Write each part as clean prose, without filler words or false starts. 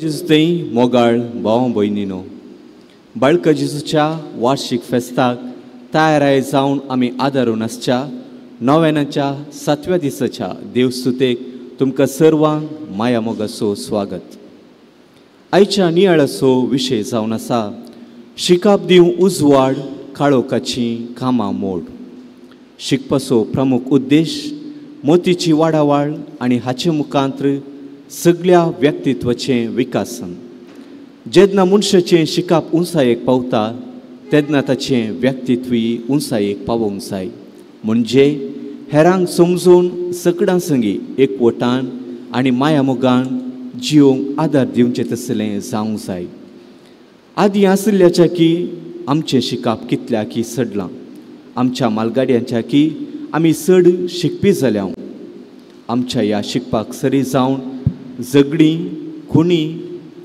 जेजू मोगाळ भाव भयणीनो, बाळका जेजूच्या वार्षिक फेस्ताक तयाराय जावन आमी आदारून आसच्या नव्यानाच्या सातव्या दिसाच्या देवस्तुतेक तुमकां सर्वांक माया मोगाचो स्वागत. आयच्या नियाळाचो विशय जावन आसा शिकाप दिवं उजवाड काळोखाची कामां मोड. शिकपाचो प्रमुख उद्देश मोतीची वाडावाळ आनी हाचे मुखांत्र सगळ्या व्यक्तित्वाचें विकासन. जेन्ना मनशाचें शिकप उंचायेक पावता तेन्ना ताचें व्यक्तित्वूय उंचायेक पावोवंक जाय, म्हणजे हेरांक समजून सगळ्यां संगी एकवटान आनी मायामोगान जिवंक आदार दिवचें तसलें जावंक जाय. आदीं आशिल्ल्याच्या की आमचें शिकप कितल्या की सडलां, आमच्या मालगाड्यांच्या की आमी चड शिकपी जाल्या. आमच्या ह्या शिकपाक सरी जावन झगडीं, खुणी,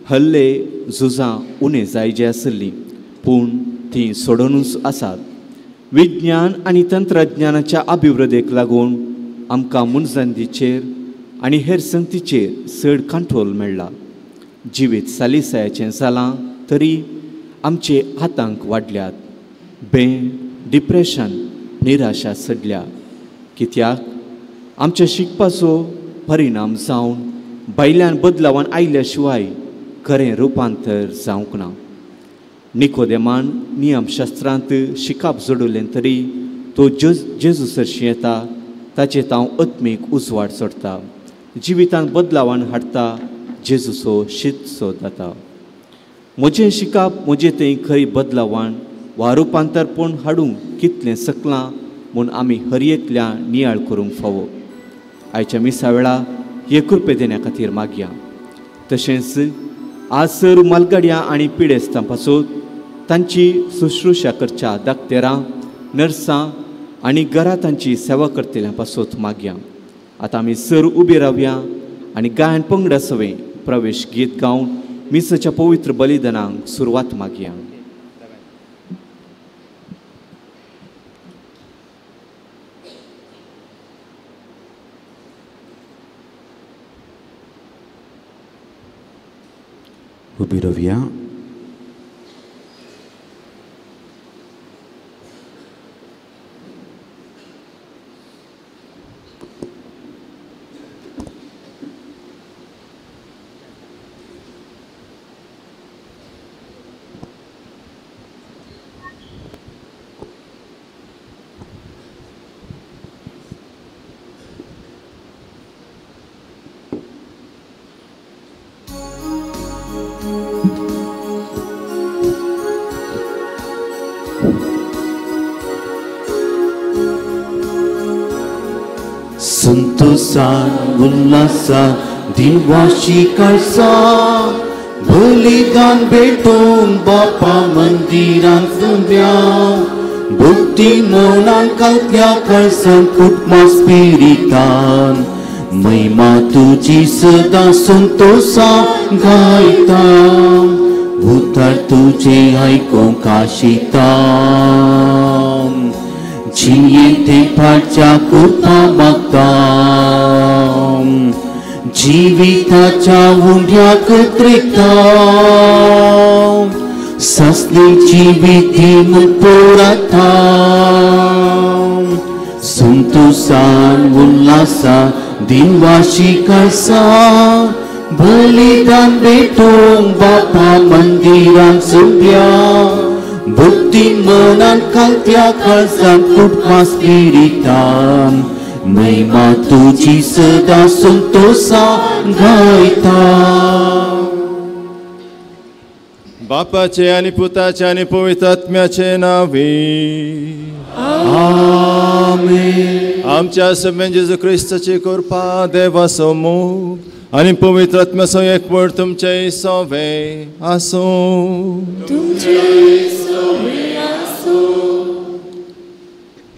हल्ले, झुजां उणें जायजे आसलीं, पूण तीं सोडोनूच आसात. विज्ञान आनी तंत्रज्ञानाच्या अभिवृद्धीक लागून आमकां मनजातीचेर आनी हेर संगतीचेर चड कंट्रोल मेळ्ळा. जिवीत सालिसायाचें जालां तरी आमचे आतांक वाडल्यात, बें, डिप्रेशन, निराशा सडल्या. कित्याक आमच्या शिकपाचो परिणाम जावन भायल्यान बदलावान आयल्या शिवाय खरें रुपांतर जावंक ना. निकोदेमान नियमशास्त्रांत शिकप जोडलें तरी तो जेजू सरशी येता, ताचे तांव आत्मीक उजवाड सोडटा, जिवितांत बदलावान हाडटा, जेजूचो शीतसो जाता. म्हजें शिकप म्हजें थंय खरी बदलावान वा रुपांतरपण हाडूंक कितलें सकलां म्हूण आमी हर एकल्या नियाळ करूंक फावो. आयच्या मिसा वेळा हे कृपे देण्या खातीर मागया. तशेंच आज सर मालगाड्यां आनी पिडेस्तां पासून तांची शुश्रूषा करच्या दाक्तेरां, नर्सां आनी घरा तांची सेवा करतल्यां पासून मागया. आतां आमी सर उबी रावया आनी गायन पंगडा सवें प्रवेश गीत गावन मिसाच्या पवित्र बलिदानाक सुरवात मागया. उबी रावया. संतोषान उल्हासान दिवाशी काळसा बलिदान भेटून बापा मंदिरान जुंब्या भक्ती मौनान कालत्या काळसान कुटुंबा स्पिरितान महिमा तुजी सदां संतोषान गायता उतर तुजें आयकूंक आशिता जियेते फाटच्या कृपा मागता जिविताच्या उंड्याक त्रिकता सासणीची विधी म्हूण पुरता संतोषान उल्हासान दिनवाशी काळसा बलिदान भेटूंक बापा मंदिरान सुब्या भक्ती मनान कालत्या काळजान कुटुंबा स्पिरितान महिमा तुजी सदां संतोषान गायता. बापाचे आनी पुताचे आनी पवित्र आत्म्याचे नांवे आमेन. आमच्या सभेन जेजू क्रिस्ताची कृपा, देवाचो मोग आनी पवित्र आत्म्याचो एकवट तुमचे सवे आसूं.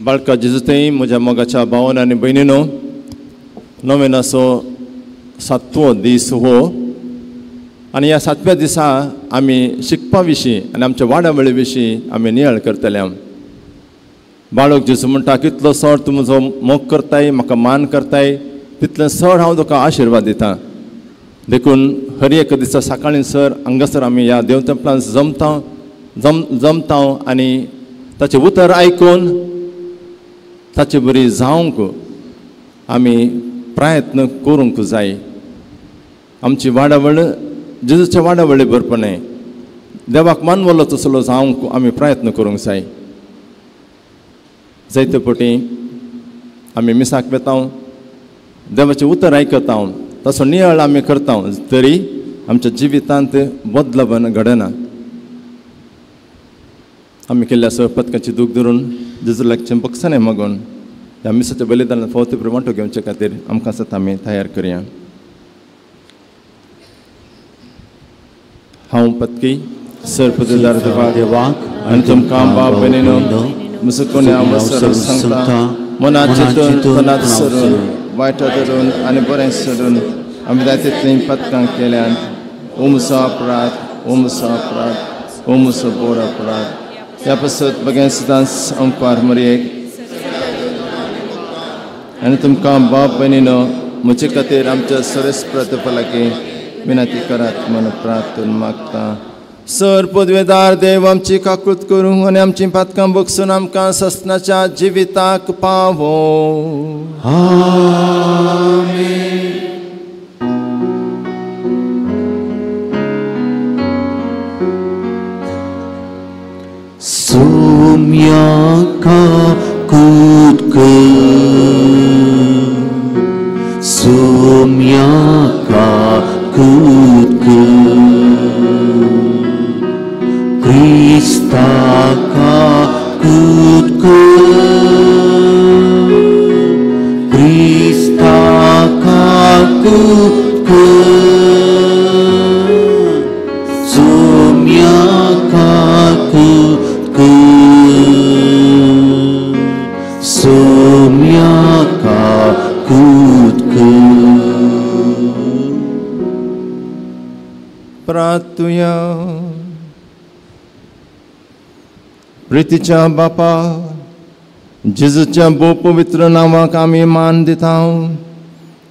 बाळका जेजू थंय म्हज्या मोगाच्या भावन आनी भयणीनो, नोवेनाचो सातवो दीस हो आनी ह्या सातव्या दिसा आमी शिकपा विशीं आनी आमच्या वाडावळी विशीं आमी नियाळ करतले. बाळक जेजू म्हणटा, कितलो चड तूं म्हजो मोग करताय, म्हाका मान करताय, तितलें चड हांव तुका आशिर्वाद दिता. देखून हर एक दिसा सकाळीं सर हांगासर आमी ह्या देव तेंपलान जमता जमता आनी ताचें उतर आयकून ताचे बरी जावंक आमी प्रयत्न करूंक जाय. आमची वाडावळ जेजूच्या वाडावळी बरपणे देवाक मानवलो तसलो जावंक आमी प्रयत्न करूंक जाय. जायते पटी आमी मिसाक वेता, देवाचें उतर आयकता, तसो नियाळ आमी करता, तरी आमच्या जिवितांत बदलबन घडना. आमी केल्ल्या सपतकाची दूख धरून जेजू लागचें बक्षाणें मागून ह्या मिसाच्या बलिदानान फावती वांटो घेवचे खातीर आमकां सत आमी तयार करया. हांव पतकी सर पदवीदार देवाक आनी तुमकां बाप भयणीनो मुसकोनी हांव सांगता मनात चिंतून तनात सरून वायट धरून आनी बरें सोडून आमी जाय तितलीं पतकां केल्यान. ओमसो अपराध, ओमसो अपराध, ओमसो बोर अपराध. ह्या पासत बगें सदांच अंपार मरयेक आनी तुमकां बाप भयणीनो म्हजे खातीर आमच्या सरस प्रतपा लागीं विनंती करात म्हूण प्रार्थून मागता. सर पदवेदार देव आमची काकूत करूं आनी आमची पातकां बगसून आमकां ससनाच्या जिविताक पावो. आमेन. सोम्याका कुदक, सोम्याका कुदक, क्रिस्ताका कुदक, क्रिस्ताका कुदक, सोम्याका कुदक, सोम्याका कुदक. प्रार्थुया. प्रितीच्या बापा, जेजूच्या भोव पवित्र नांवाक आमी मान दिता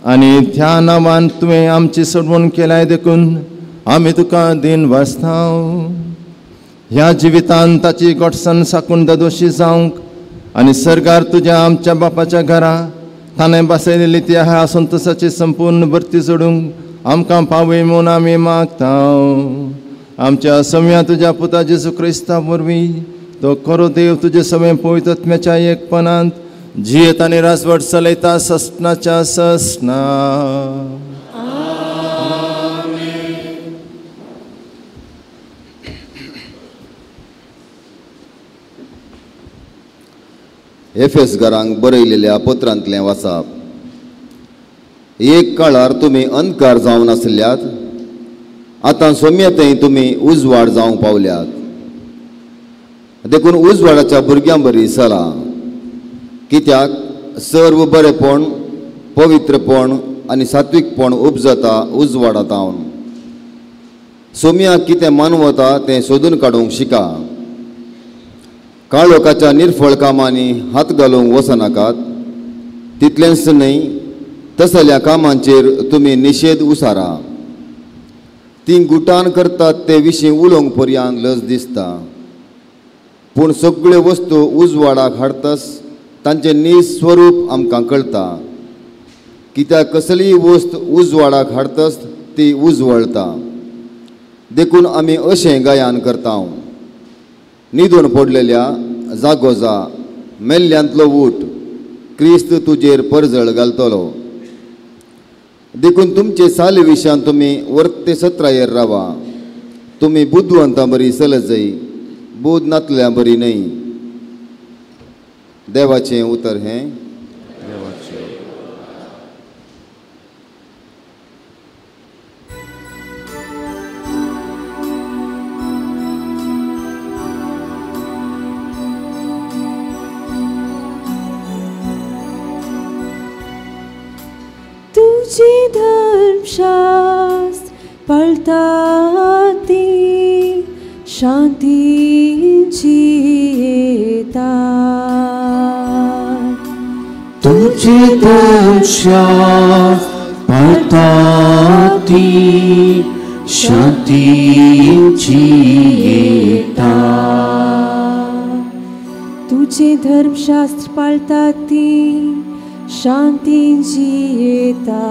आनी त्या नांवान तुवें आमची सोडवण केल्याय देखून आमी तुका दिन वाचता. ह्या जिवितान ताची गोडसाण साकून दादोशी जावंक आनी सरकार तुज्या आमच्या बापाच्या घरा ताणें बसयलेली ती ह्या संतोशाची संपूर्ण भरती सोडूंक आमकां पावय म्हूण आमी मागता. आमच्या सम्या तुज्या पुता जेजू क्रिस्ता वरवीं तो खरो देव तुजे सगळें पवित्रत्म्याच्या एकपणांत जियेत आनी राजवट चलयता ससनाच्या ससना. एफेस घरांक बरयलेल्या पत्रांतलें वाचप. एक काळार तुमी अंधकार जावन आसल्यात, आतां सोम्यातय तुमी उजवाड जावंक पावल्यात. देखून उजवाडाच्या भुरग्यां बरी चला, कित्याक सर्व बरेपण, पवित्रपण आनी सात्विकपण उपजता उजवाडांत. सोम्याक कितें मानवता तें सोदून काडूंक शिका. काळोखाच्या निर्फळ कामांनी हात घालूंक वचनाकात, तितलेंच न्हय तसल्या कामांचेर तुमी निशेध उसारा. तीं गुटान करतात ते विशीं उलोवंक पर्यान लज दिसता, पूण सगळ्यो वस्तू उजवाडाक हाडतस तांचें नीज स्वरूप आमकां कळटा. कित्याक कसलीय वस्त उजवाडाक हाडतस ती उजवळता. देखून आमी अशें गायन करता. न्हिदून पडलेल्या जागो जा, मेल्ल्यांतलो ऊठ, क्रिस्त तुजेर परजळ घालतलो. देखून तुमचे साले विशयान तुमी वर्ते सत्रायेर रावा. तुमी बुदवंतां बरी चलत जाय, बुद नातल्या बरी न्हय. देवाचें उतर हें. तुझी धर्मशास्त्र पळता ती शांतीची येता. तुझी धर्मशास्त्र पाळता ती शांती जियेता. तुझे धर्मशास्त्र पाळता ती शांती जियेता.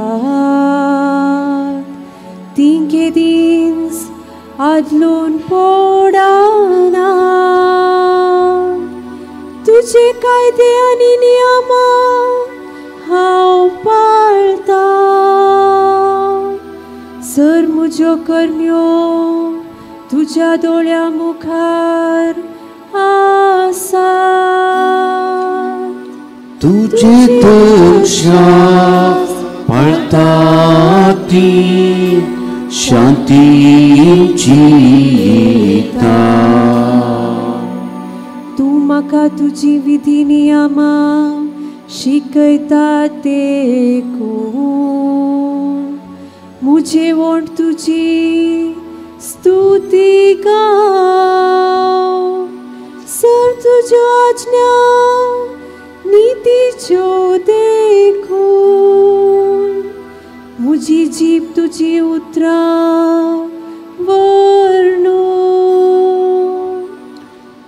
तिंके दीस आदलून पोडाना. तुझे कायदे आनी नियमां हांव पाळता. सर म्हज्यो करण्यो तुज्या दोळ्या मुखार आसा. तुझे धर्मशास्त्र पाळता ती शांती जियेता. तूं म्हाका तुजी विधी नियमां शिकयता ते कोण मुझे वोंट तुजी स्तुती गाव. सर तुज्यो आज्ञा नीतीच्यो देखून मुजी जीब तुजी उतरां वर्णू.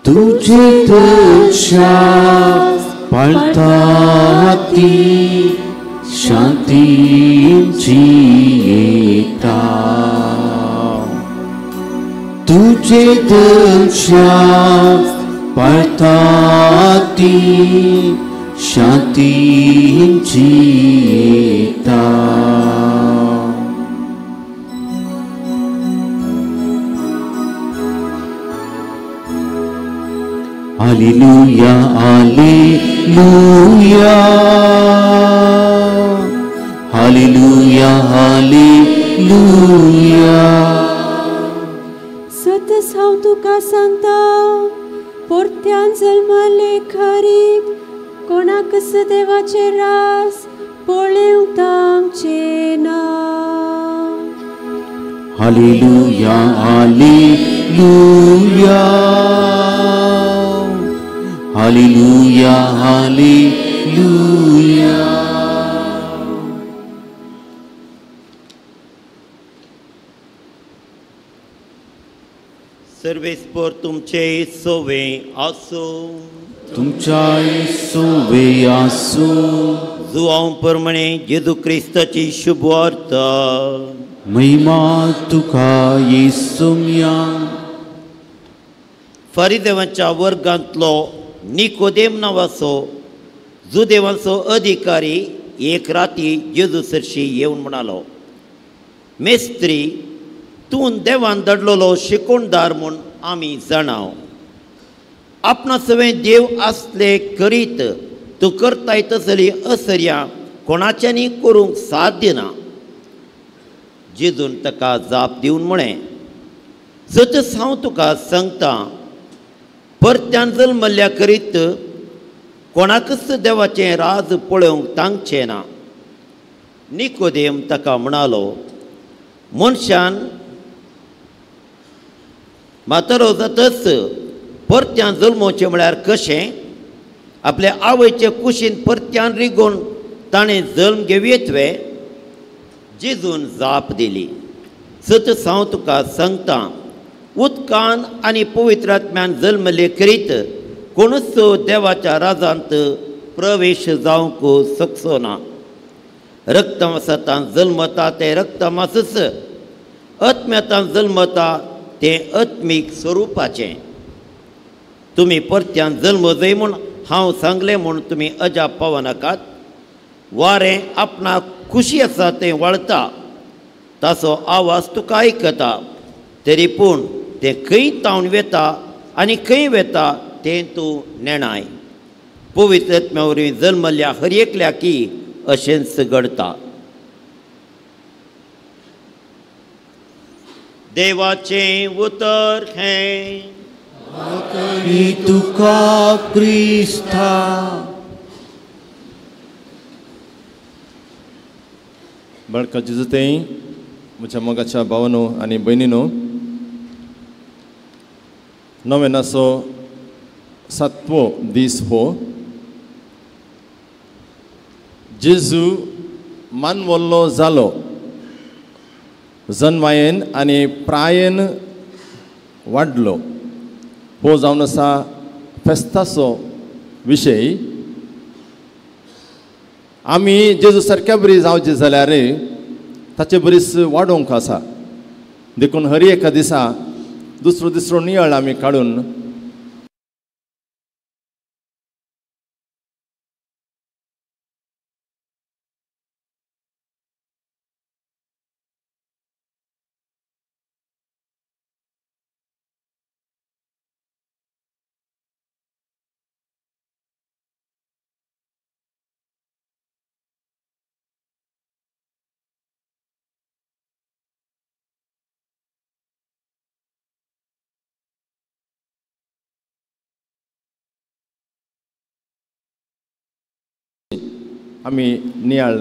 तुझे धर्मशास्त्र पाळता ती शांती जियेता. तुझे धर्मशास्त्र पाळता ती शांती जियेता. Hallelujah, hallelujah, hallelujah, hallelujah. सतस हांव तुका सांगता परत्यान जल्मले खरीत कोणाकच देवाचे रास पळेवंक तांचे ना. Hallelujah, hallelujah, hallelujah, hallelujah. सर्वेस्पर तुमचे सोवे आसूं. तुमच्या सोवे आसूं. जुवांव प्रमाणे जेजू क्रिस्ताची शुभवार्ता. महिमा तुका येसुम्या. फारिदेवांच्या वर्गांतलो निकोदेम नांवाचो जुदेवांचो अधिकारी एक राती जेजू सरशी येवन म्हणालो, मेस्त्री, तूं देवान धाडलेलो शिकोणदार म्हूण आमी जाणाव. आपणा सवें देव आसले करीत तूं करताय तसली असर्या कोणाच्यांनी करूंक साध्य ना. जेजून ताका जाप दिवन म्हळें, सतच हांव तुका सांगता, परत्यान जल्मल्ल्या करीत कोणाकच देवाचें राज पळोवंक तांगचें ना. निकोदेम ताका म्हणालो, मनशान म्हातारो जातच परत्यान जल्मोवचें म्हळ्यार कशें? आपल्या आवयचे कुशीन परत्यान रिगोवन ताणें जल्म घेवयेत वे? जेजून जाप दिली, सतच हांव तुका सांगता, उदकान आनी पवित्र आत्म्यान जल्मले करीत कोणूच देवाच्या राजांत प्रवेश जावंक शकचो ना. रक्तमासांत जल्मता तें रक्तमासच, आत्म्यांत जल्मता तें आत्मीक स्वरुपाचें. तुमी परत्यान जल्म जाय म्हूण हांव सांगलें म्हूण तुमी अजाप पावनाकात. वारें आपणाक खुशी आसा तें वळता, ताचो आवाज तुका आयकता, तरी पूण तें खंय तावन वेता आनी खंय वेता तें तूं नेणाय. पवित्र आत्म्या वरवीं जल्मल्ल्या हर एकल्याकी अशेंच घडता. देवाचें उतर हें. तुका क्रिस्ता. बाळका जेजूतें म्हज्या मोगाच्या भावानो आनी भयणीनो, नवेनाचो सातवो दीस हो. जेजू मानवल्लो जालो जन्मायेन आनी प्रायेन वाडलो हो जावन आसा फेस्ताचो विशय. आमी जेजू सारक्या बरी जावचे जाल्यार ताचे बरीच वाडोवंक आसा. देखून हर एका दिसा दुसरो दुसरो नियाळ आमी काडून आमी नियाळ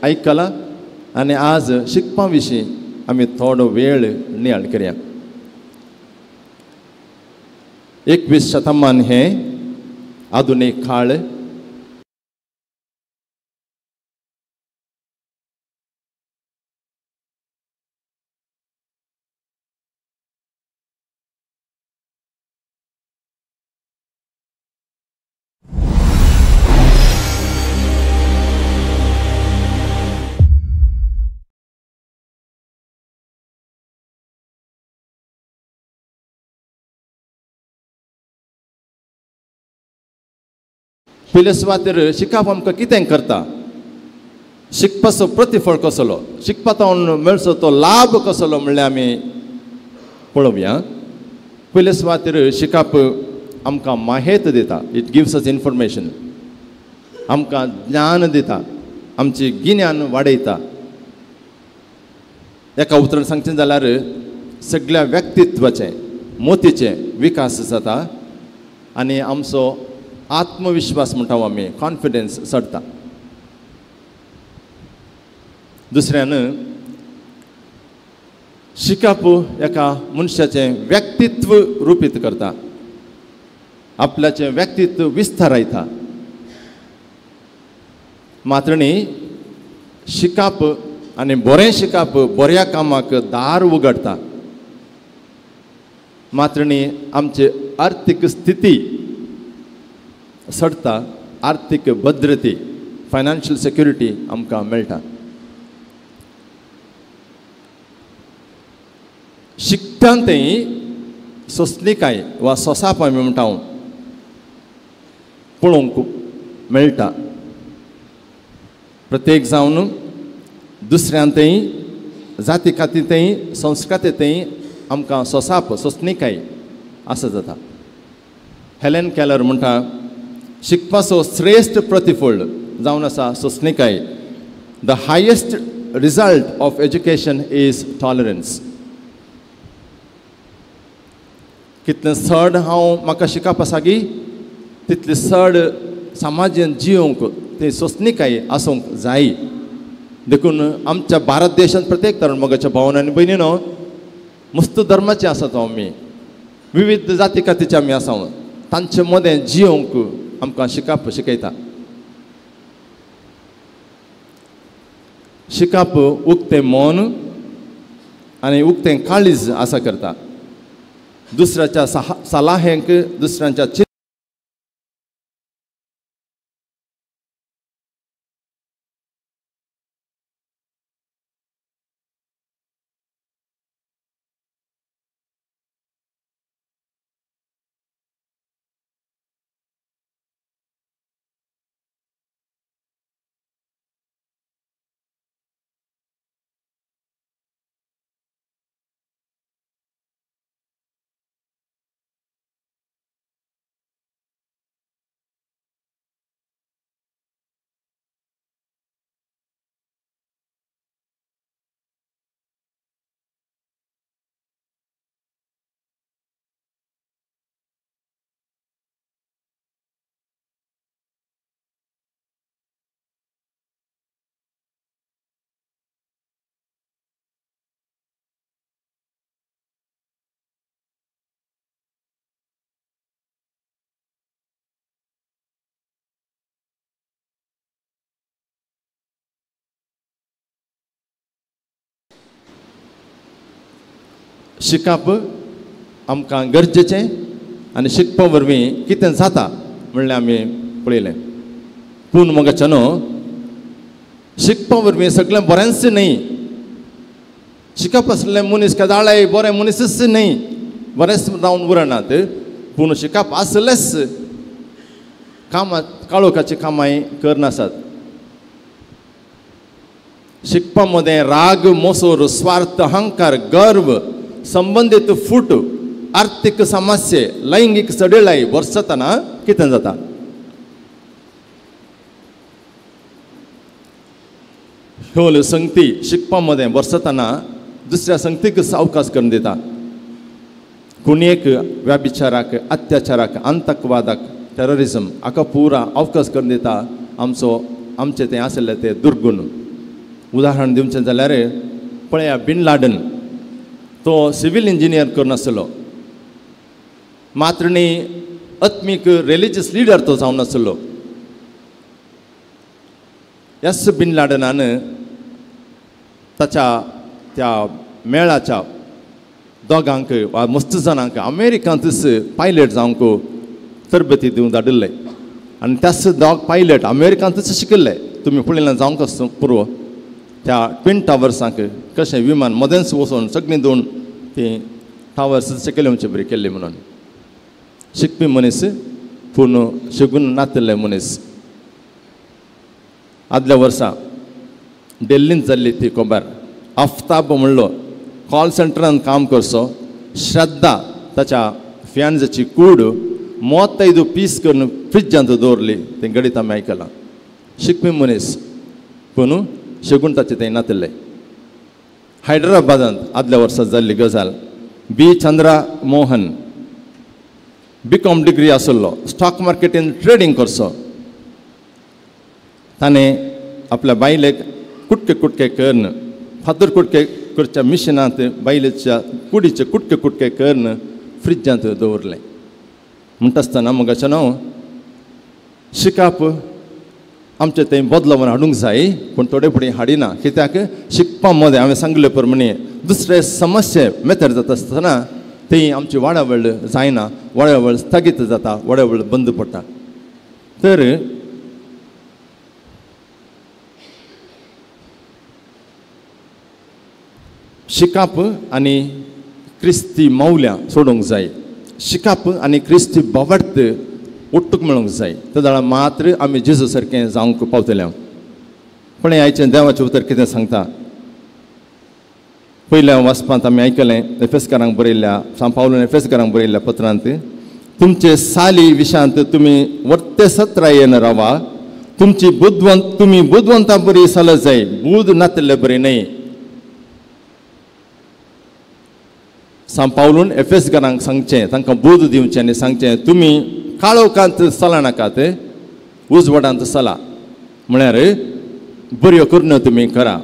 आयकला आनी आज शिकपा विशीं आमी थोडो वेळ नियाळ करया. 21 शतमान हें आधुनीक काळ. पयले सुवातेर शिकप आमकां कितें करता, शिकपाचो प्रतिफळ कसलो, शिकपांतून मेळचो तो लाभ कसलो म्हणल्यार आमी पळोवया. पयले सुवातेर शिकप आमकां माहेत दिता, it gives us information, आमकां ज्ञान दिता, आमची गिन्यान वाडयता. एका उतरान सांगचें जाल्यार सगळ्या व्यक्तित्वाचें मोतीचें विकास जाता आनी आमचो आत्मविश्वास म्हणटा आमी, कॉन्फिडन्स चडटा. दुसऱ्यान शिकप एका मनशाचें व्यक्तित्व रुपीत करता, आपल्याचें व्यक्तित्व विस्तारायता. मात्र न्ही शिकप आनी बरें शिकप बऱ्या कामाक दार उगडटा. मात्र न्ही आमची आर्थीक स्थिती चडटा, आर्थीक भद्रती फायनान्शियल सेक्युरिटी आमकां मेळटा. शिकता थंय सोंसणीकाय वा सोंसाप आमी म्हणटा पळोवंक मेळटा. प्रत्येक जावन दुसऱ्यान थंय जाती खाती थंय संस्कृती थंय आमकां सोंसाप सोंसणीकाय आसा जाता. हेलेन केलर म्हणटा शिकपाचो श्रेश्ठ प्रतिफळ जावन आसा सोंसणीकाय. The highest result of education is tolerance. कितलें चड हांव म्हाका शिकप आसा की तितलें चड समाजान जियोंक ती सोंसणीकाय आसूंक जाय. देखून आमच्या भारत देशांत प्रत्येक तरण मोगाच्या भावन आनी भयणीनो मस्त धर्माचे आसात आमी, विविध जाती कातीचे आमी आसा, तांचे मदें जियोंक आमकां शिकप शिकयता. शिकप उक्तें मन आनी उक्तें काळीज आसा करता. दुसऱ्याच्या सलाहेंक दुसऱ्यांच्या शिकप आमकां गरजेचें आनी शिकपा वरवीं कितें जाता म्हणलें आमी पळयलें. पूण मोगाच्या न्हू शिकपा वरवीं सगळें बरेंच न्हय. शिकप आसलें मनीस केदाळाय बरें मनीसच न्हय, बरेंच रावन उरनात. पूण शिकप आसलेंच कामां काळोखाची कामांय करनासात. शिकपा मदें राग, मोसोर, स्वार्थ, अहंकार, गर्व, संबंदीत फूट, आर्थीक समस्ये, लैंगीक सडेळाय वर्सतना कितें जाता? ह्यो संगती शिकपा मदें वर्सतना दुसऱ्या संगतीक अवकाश करून दिता. कुणयेक व्याभिचाराक, अत्याचाराक, आतंकवादाक, टेररिजम हाका पुरा अवकाश करून दिता आमचो आमचें तें आशिल्लें तें दुर्गुण. उदाहरण दिवचें जाल्यार पळया बिन लाडन तो सिवील इंजिनियर करून आसलो, मात्र न्ही आत्मीक रिलिजियस लिडर तो जावन आसलो. एस बिन लाडनान ताच्या त्या मेळाच्या दोगांक वा मस्त जाणांक अमेरिकांतच पायलट जावंक तरबेती दिवन धाडिल्ले आनी त्याच दोग पायलट अमेरिकांतच शिकिल्ले. तुमी पळयलें जावंक आसता पुरो त्या ट्विन टावर्सांक कशें विमान मदेंच वचून सगळीं दोन तीं टावर्स शिकयले म्हणचे बरी केल्ली म्हणून. शिकपी मनीस पूण शिकून नातिल्ले मनीस. आदल्या वर्सा दिल्लींत जाल्ली ती खबर. आफताब म्हणलो कॉल सेंटरान काम करचो, श्रद्धा ताच्या फियान्जाची कूड 35 पीस करून फ्रिजांत दवरली. तें गणीत आमी आयकलां. शिकपी मनीस पूण शिकून ताचें तें नातिल्लें. हैदराबादांत आदल्या वर्सा जाल्ली गजाल. B Chandra Mohan BCom degree आशिल्लो, स्टॉक मार्केटीन ट्रेडींग करचो. ताणें आपल्या बायलेक कुटके कुटके करून फातर कुटके करच्या मिशिनांत बायलेच्या कुडीचे कुटके कुटके करून फ्रिजांत दवरलें. म्हणटा आसतना मोगाचें न्हू शिकप आमचें तें बदलावन हाडूंक जाय, पूण थोडे फुडें हाडिना. कित्याक शिकपा मदें हांवें सांगले प्रमाणे दुसरे समस्ये मेतर जाता आसतना ती आमची वाडावळ जायना, वाडावळ स्थगीत जाता, वाडावळ बंद पडटा. तर शिकप आनी क्रिस्ती मौल्यां सोडूंक जाय, शिकप आनी क्रिस्ती भावार्थ ओट्टूक मेळूंक जाय. ते जाल्यार मात्र आमी जेजू सारकें जावंक पावतले. पूण आयचें देवाचें उतर कितें सांगता? पयल्या वाचपांत आमी आयकलें एफेसकारांक बरयल्ल्या, सांत पावलून एफेसकारांक बरयल्ल्या पत्रांत, तुमचे साली विशांत तुमी वर्ते सत्रायेन रावा, तुमची बुदवंत तुमी बुदवंता बरी साल जाय, बूद नातिल्ले बरी न्हय. सांत पावलून एफेसकारांक सांगचें, तांकां बूद दिवचें आनी सांगचें तुमी काळोखांत चला नाकात, उजवाडांत चला. म्हळ्यार बऱ्यो करण्यो तुमी करा,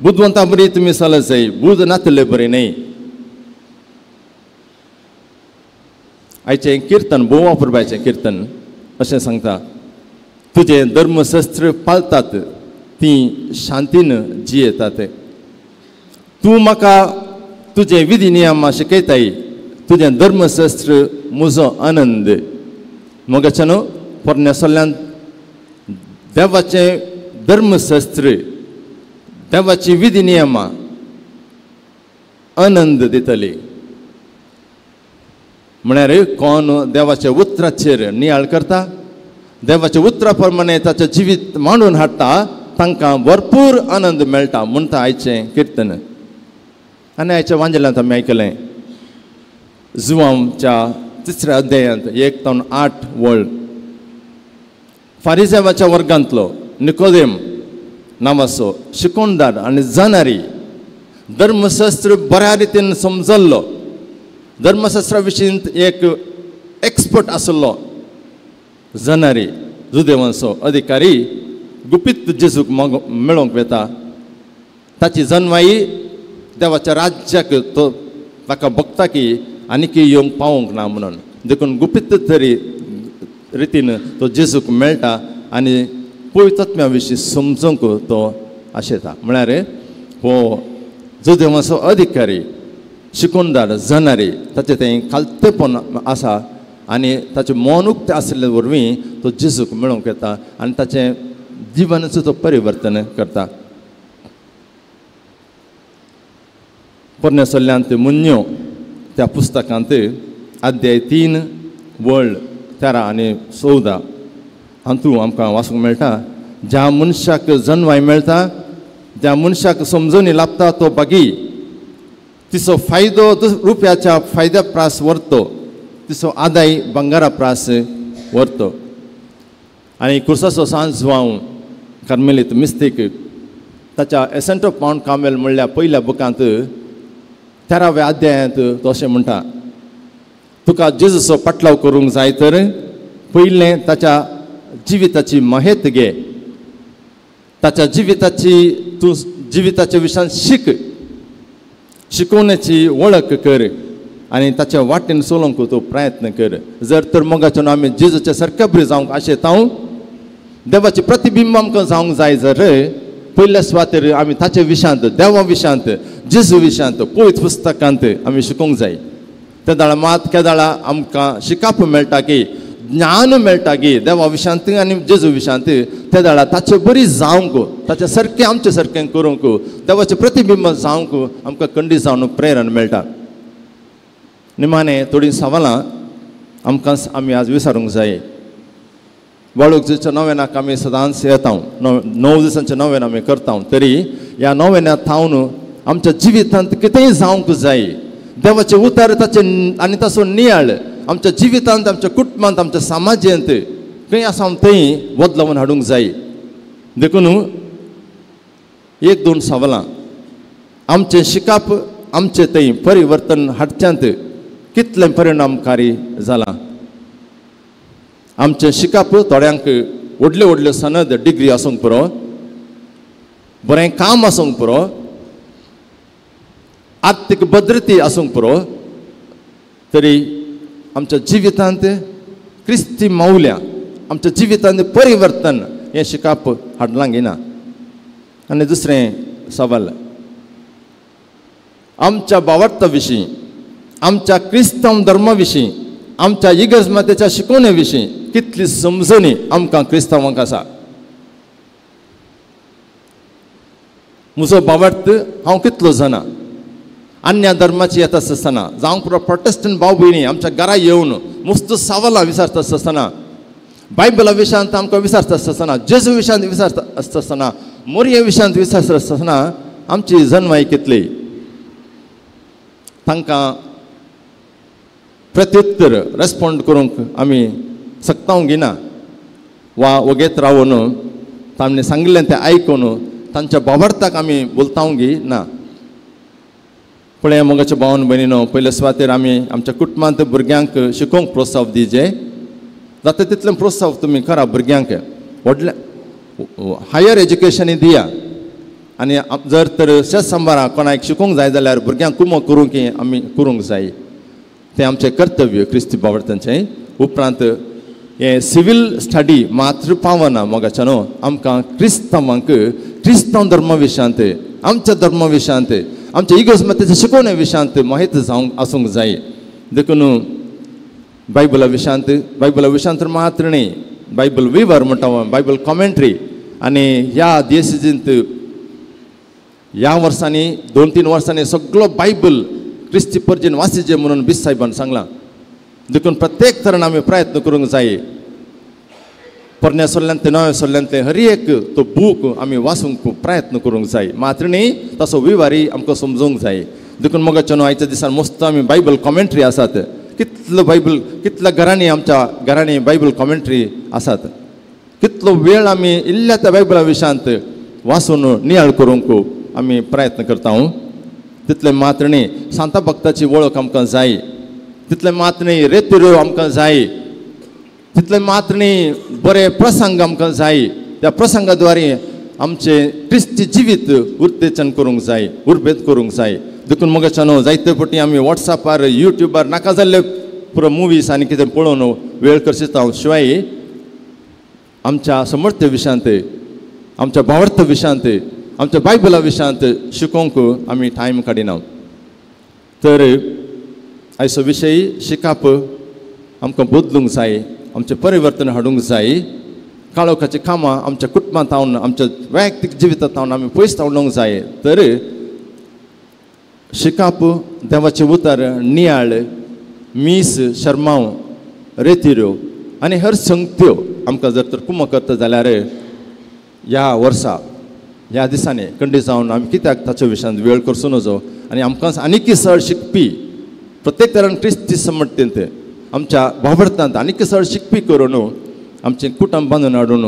बुदवंता बरी तुमी चलत जाय, बूद नातिल्ले बरी न्हय. आयचें किर्तन भोव वापरपाचें किर्तन अशें सांगता, तुजें धर्मशास्त्र पाळतात तीं शांतीन जियेतात. तूं म्हाका तुजें विधी नियमां शिकयताय, तुजें धर्मशास्त्र म्हजो आनंद. मोगाच्या न्हू पोरण्या सल्ल्यान देवाचें धर्मशास्त्र, देवाची विधी नियमां आनंद दितली. म्हळ्यार कोण देवाच्या उतराचेर नियाळ करता, देवाच्या उतरा प्रमाणे ताचें जिवीत मांडून हाडटा, तांकां भरपूर आनंद मेळटा म्हणटा आयचें किर्तन. आनी आयच्या वांजेलांत आमी आयकलें जुवांच्या 3 अध्यायांत 1 ते 8 वळ. फारिजेवाच्या वर्गांतलो निकोदेम नांवाचो शिकोणदार आनी जाणारी, धर्मशास्त्र बऱ्या रितीन समजल्लो, धर्मशास्त्रा विशीं एक एक्सपर्ट आशिल्लो जाणारी जुदेवांचो अधिकारी गुपीत जेजूक मेळोवंक वेता. ताची जनवाई देवाच्या राज्याक तो ताका भोगता की आनीक येवंक पावोंक ना म्हणून, देखून गुपीत तरी रितीन तो जेजूक मेळटा आनी पवित्र आत्म्या विशीं समजूंक तो आशेता. म्हळ्यार हो जुदेवांचो अधिकारी शिकोवणदार जनारी ताचें तें खालतेपण आसा आनी ताचें मन उक्तें आशिल्ले वरवीं तो जेजूक मेळोवंक येता आनी ताचें जिवनाचो तो परिवर्तन करता. पोरण्या सल्ल्यांत मुन्यो त्या पुस्तकांत अध्याय 3 वळ 13 आनी 14 हातूंत आमकां वाचूंक मेळटा, ज्या मनशाक जनवाय मेळटा, ज्या मनशाक समजणी लाभता तो बागी तिचो फायदो रुपयाच्या फायद्या प्रास व्हरतो, तिचो आदाय भांगरा प्रास व्हरतो. आनी कुर्साचो सांज जुआंव कार्मेलीत मिस्तीक ताच्या एसेंट ऑफ मावंट कार्मेल म्हणल्या पयल्या बुकांत 13व्या अध्यायांत तो अशें म्हणटा, तुका जेजूचो पाटलाव करूंक जाय तर पयलें ताच्या जिविताची माहेत घे, ताच्या जिविताची तूं जिविताच्या विशयान शीक, शिकोवण्याची वळख कर आनी ताच्या वाटेन चलोवंक तूं प्रयत्न कर. जर तर मोगाच्यान आमी जेजूच्या सारक्या बरी जावंक आशेता, देवाचें प्रतिबिंब आमकां जावंक जाय जर पयल्या सुवातेर आमी ताचे विशयांत, देवा विशयांत, जेजू विशयांत, पवित्र पुस्तकांत आमी शिकोवंक जाय. तेदाळा मात केदाळा आमकां शिकाप मेळटा की ज्ञान मेळटा की देवा विशयांत आनी जेजू विशयांत, तेदाळा ताचे बरी जावंक, ताचे सारकें आमचे सारकें करूंक, देवाचें प्रतिबिंब जावंक आमकां खंडीत जावन प्रेरणा मेळटा. निमाणें थोडीं सवालां आमकां आमी आज विचारूंक जाय. बाळूक दिसाच्या नव्यानाक आमी सदांच येता, 9 दिसांच्या नव्यान आमी करता, तरी ह्या नव्याना थावन आमच्या जिवितांत कितेंय जावंक जाय. देवाचें उतार ताचें आनी ताचो नियाळ आमच्या जिवितांत, आमच्या कुटुंबांत, आमच्या समाजांत खंय आसा थंय बदलावन हाडूंक जाय. देखून 1-2 सवालां आमचें शिकाप आमचें थंय परिवर्तन हाडच्यांत कितलें परिणामकारी जालां. आमचें शिकाप थोड्यांक व्हडल्यो व्हडल्यो सनद डिग्री आसूंक पुरो, बरें काम आसूंक पुरो, आर्थीक भद्रती आसूंक पुरो, तरी आमच्या जिवितांत क्रिस्ती मावल्या, आमच्या जिवितांत परिवर्तन हें शिकाप हाडलां घेना. आनी दुसरें सवाल, आमच्या भावार्था विशीं, आमच्या क्रिस्तांव धर्मा विशीं, आमच्या इगर्ज मातेच्या शिकोवणे विशीं कितली समजणी आमकां क्रिस्तांवांक आसा. म्हजो भावार्थ हांव कितलो जाणा, अन्य धर्माची येता आसतना, जावं पुरो प्रोटेस्टंट भाव भयणी आमच्या घरा येवन मस्त सवालां विचारता आसतना, बायबला विशयांत आमकां विचारता आसतना, जेजू विशयांत विचारता आसतना, मोरये विशयांत विचारता आसतना आमची जनवाय कितली. तांकां प्रत्युत्तर रेस्पोंड करूंक आमी सक्तावंक घेना वा वगेत रावन तांणी सांगिल्लें तें आयकून तांच्या भावार्थाक आमी बोलतावंक ना. पळय मोगाच्या भावन भयणीनो, पयले सुवातेर आमी आमच्या कुटुंबांत भुरग्यांक शिकोवंक प्रोत्साहन दिवचें, जाता तितलें प्रोत्साहन तुमी करा भुरग्यांक, व्हडलें हायर एज्युकेशनूय दिया. आनी जर तर शेत सांबारा कोणाक शिकोवंक जाय जाल्यार भुरग्यांक कुमक करूंक आमी करूंक जाय, तें आमचें कर्तव्य क्रिस्ती भावार्थांचें. उपरांत हें सिवील स्टडी मात्र पावना मोगाच्या न्हू, आमकां क्रिस्तांवांक क्रिस्तांव धर्मा विशयांत, आमच्या धर्मा विशयांत, आमच्या इगर्ज मातेच्या शिकोवणे विशयांत माहिती जावंक आसूंक जाय. देखून बायबला विशयांत, बायबला विशयांत मात्र न्ही, बायबल विवर म्हणटा, बायबल कॉमेंट्री. आनी ह्या देसीजींत ह्या वर्सांनी 2-3 वर्सांनी सगळो बायबल क्रिस्ती परजेन वासीचे म्हणून बीस साहेबान सांगलां. देखून प्रत्येक तरेन आमी प्रयत्न करूंक जाय. पोरण्या सोल्ल्यांतले नव्या सोल्ल्यांतले हर एक तो बूक आमी वाचूंक प्रयत्न करूंक जाय, मात्र न्ही ताचो विवारी आमकां समजूंक जाय. देखून मोगाच्या न्हू आयच्या दिसान मस्त आमी बायबल कॉमेंट्री आसात, कितलो बायबल कितल्या घरांनी आमच्या घरांनी बायबल कॉमेंट्री आसात, कितलो वेळ आमी इल्ल्या त्या बायबला विशयांत वाचून नियाळ करूंक आमी प्रयत्न करता. तितलें मात्र न्ही सांता भक्ताची वळख आमकां जाय, तितलें मात्र न्ही रेतिरो आमकां जाय, तितलें मात्र न्ही बरे प्रसंग आमकां जाय. त्या प्रसंगा द्वारे आमचें क्रिस्ती जिवीत उत्तेजन करूंक जाय, उर्बेत करूंक जाय. देखून मोगाच्या न्हू जायते फावटी आमी वॉट्सॅपार युट्यूबार नाका जाल्ले पुरो मुवीस आनी कितें पळोवन वेळ करता. शिवाय आमच्या समर्थ विशयांत, आमच्या भावार्थ विशयांत, आमच्या बायबला विशयांत शिकोवंक आमी टायम काडिना. तर आयचो विशय शिकप आमकां बदलूंक जाय, आमचें परिवर्तन हाडूंक जाय. काळोखाचीं कामां आमच्या कुटुंबांत थावन, आमच्या वैयक्तीक जिवितांत थावन आमी पयस उडोवंक जाय. तर शिकप, देवाचें उतर, नियाळ, मीस, शर्मांव, रेतिऱ्यो आनी हर संगत्यो आमकां जर तर कुमक करता जाल्यार ह्या वर्सा ह्या दिसांनी कंडी जावन आमी कित्याक ताच्या विशयांत वेळ करचो नजो आनी आमकां आनीकय चड शिकपी प्रत्येक तरान क्रिस्ती समर्थेंत आमच्या भावर्थांत आनीक चड शिकपी करून आमचें कुटुंब बांदून हाडून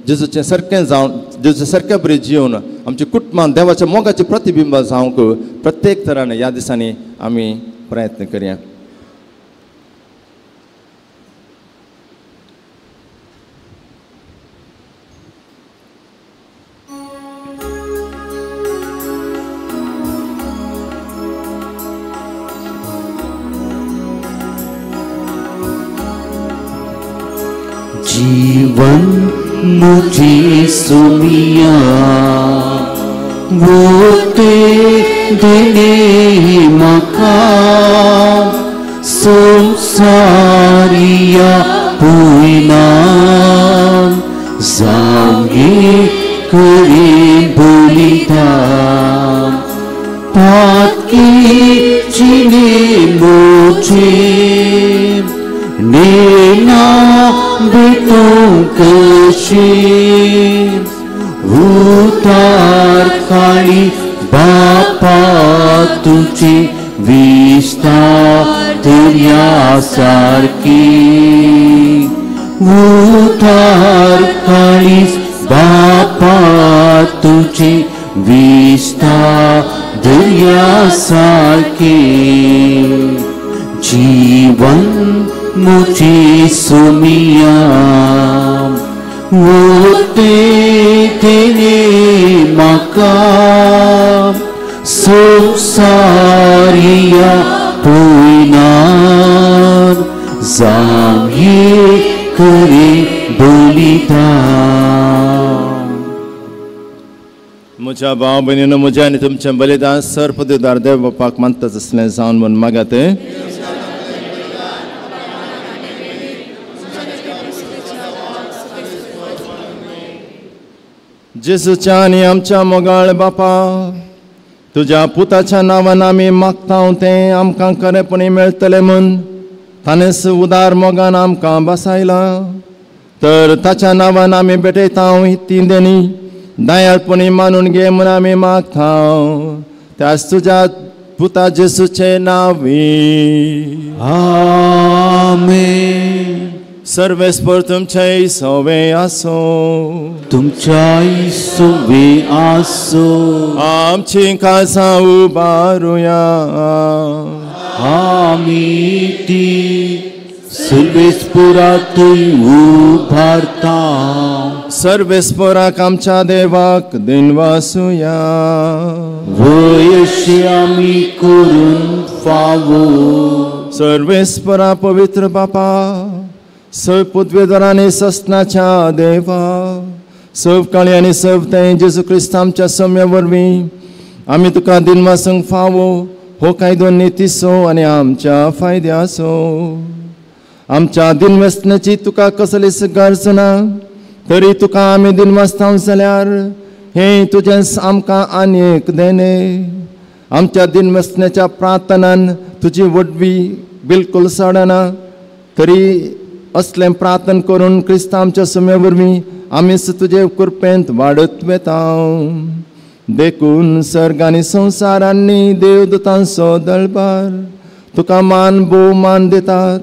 जेजूचें सारकें जावन जेजूचें सारकें बरें जिवन आमचें कुटुंबान देवाच्या मोगाचें प्रतिबिंब जावंक प्रत्येक तरान ह्या दिसांनी आमी प्रयत्न करया. जीवन मुझे सुमिया वो ते देने मका संसारिया पुइना जाऊंगे करे बलिदान पाप की चिने मुझे नेना बेटों कशी उतार काली बापा तुझे विस्तार दर्या सारकी उतार काली बापा तुझे विस्तार दर्या सारकी जीवन मुझे सुमिया वो ते तेरे मका संसारिया पुइनार जाऊंगे करे बलिदान. म्हज्या भाव भयणीनो, म्हज्या आनी तुमचें बलिदान सर पदवीदार देव बापाक मानताच आसलें जावन म्हूण मागात. जेजूच्या आनी आमच्या मोगाळ बापा, तुज्या पुताच्या नांवान आमी मागता तें आमकां खरेपणी मेळटलें म्हूण ताणेंच उदार मोगान आमकां बसायलां. तर ताच्या नांवान आमी भेटयता ती देणी दयाळपणी मानून घे म्हूण आमी मागता, त्याच तुज्या पुता जेजूचे नांवी. आमेन. सर्वेस्पर तुमचे सवे आसो, तुमच्याय सवे आसो. आमची काळजां उबारुया, आमी ती सर्वेस्परातूय उबारता. सर्वेस्पराक आमच्या देवाक दिनवासुया, वयशी आमी करून फावो. सर्वेस्परा पवित्र बापा, सव पृथ्वीद्वार आनी ससनाच्या देवा, सव काळी आनी सव तें जेजू क्रिस्त आमच्या सम्या वरवीं आमी तुका दिनवासूंक फावो हो कायदो नितीचो आनी आमच्या फायद्याचो. आमच्या दिनवासनाची तुका कसलीच गरज ना, तरी तुका आमी दिनवासता जाल्यार हें तुजें आमकां आनी एक देणें. आमच्या दिनवासनाच्या प्रार्थनान तुजी वडवी बिलकूल सोडना, तरी असलें प्रार्थना करून क्रिस्त आमच्या सुम्या वरवीं आमीच तुजे कृपेंत वाडत वेता. देखून सर्ग आनी संवसारांनी देवदूतांचो दळबार तुका मान भोवमान दितात,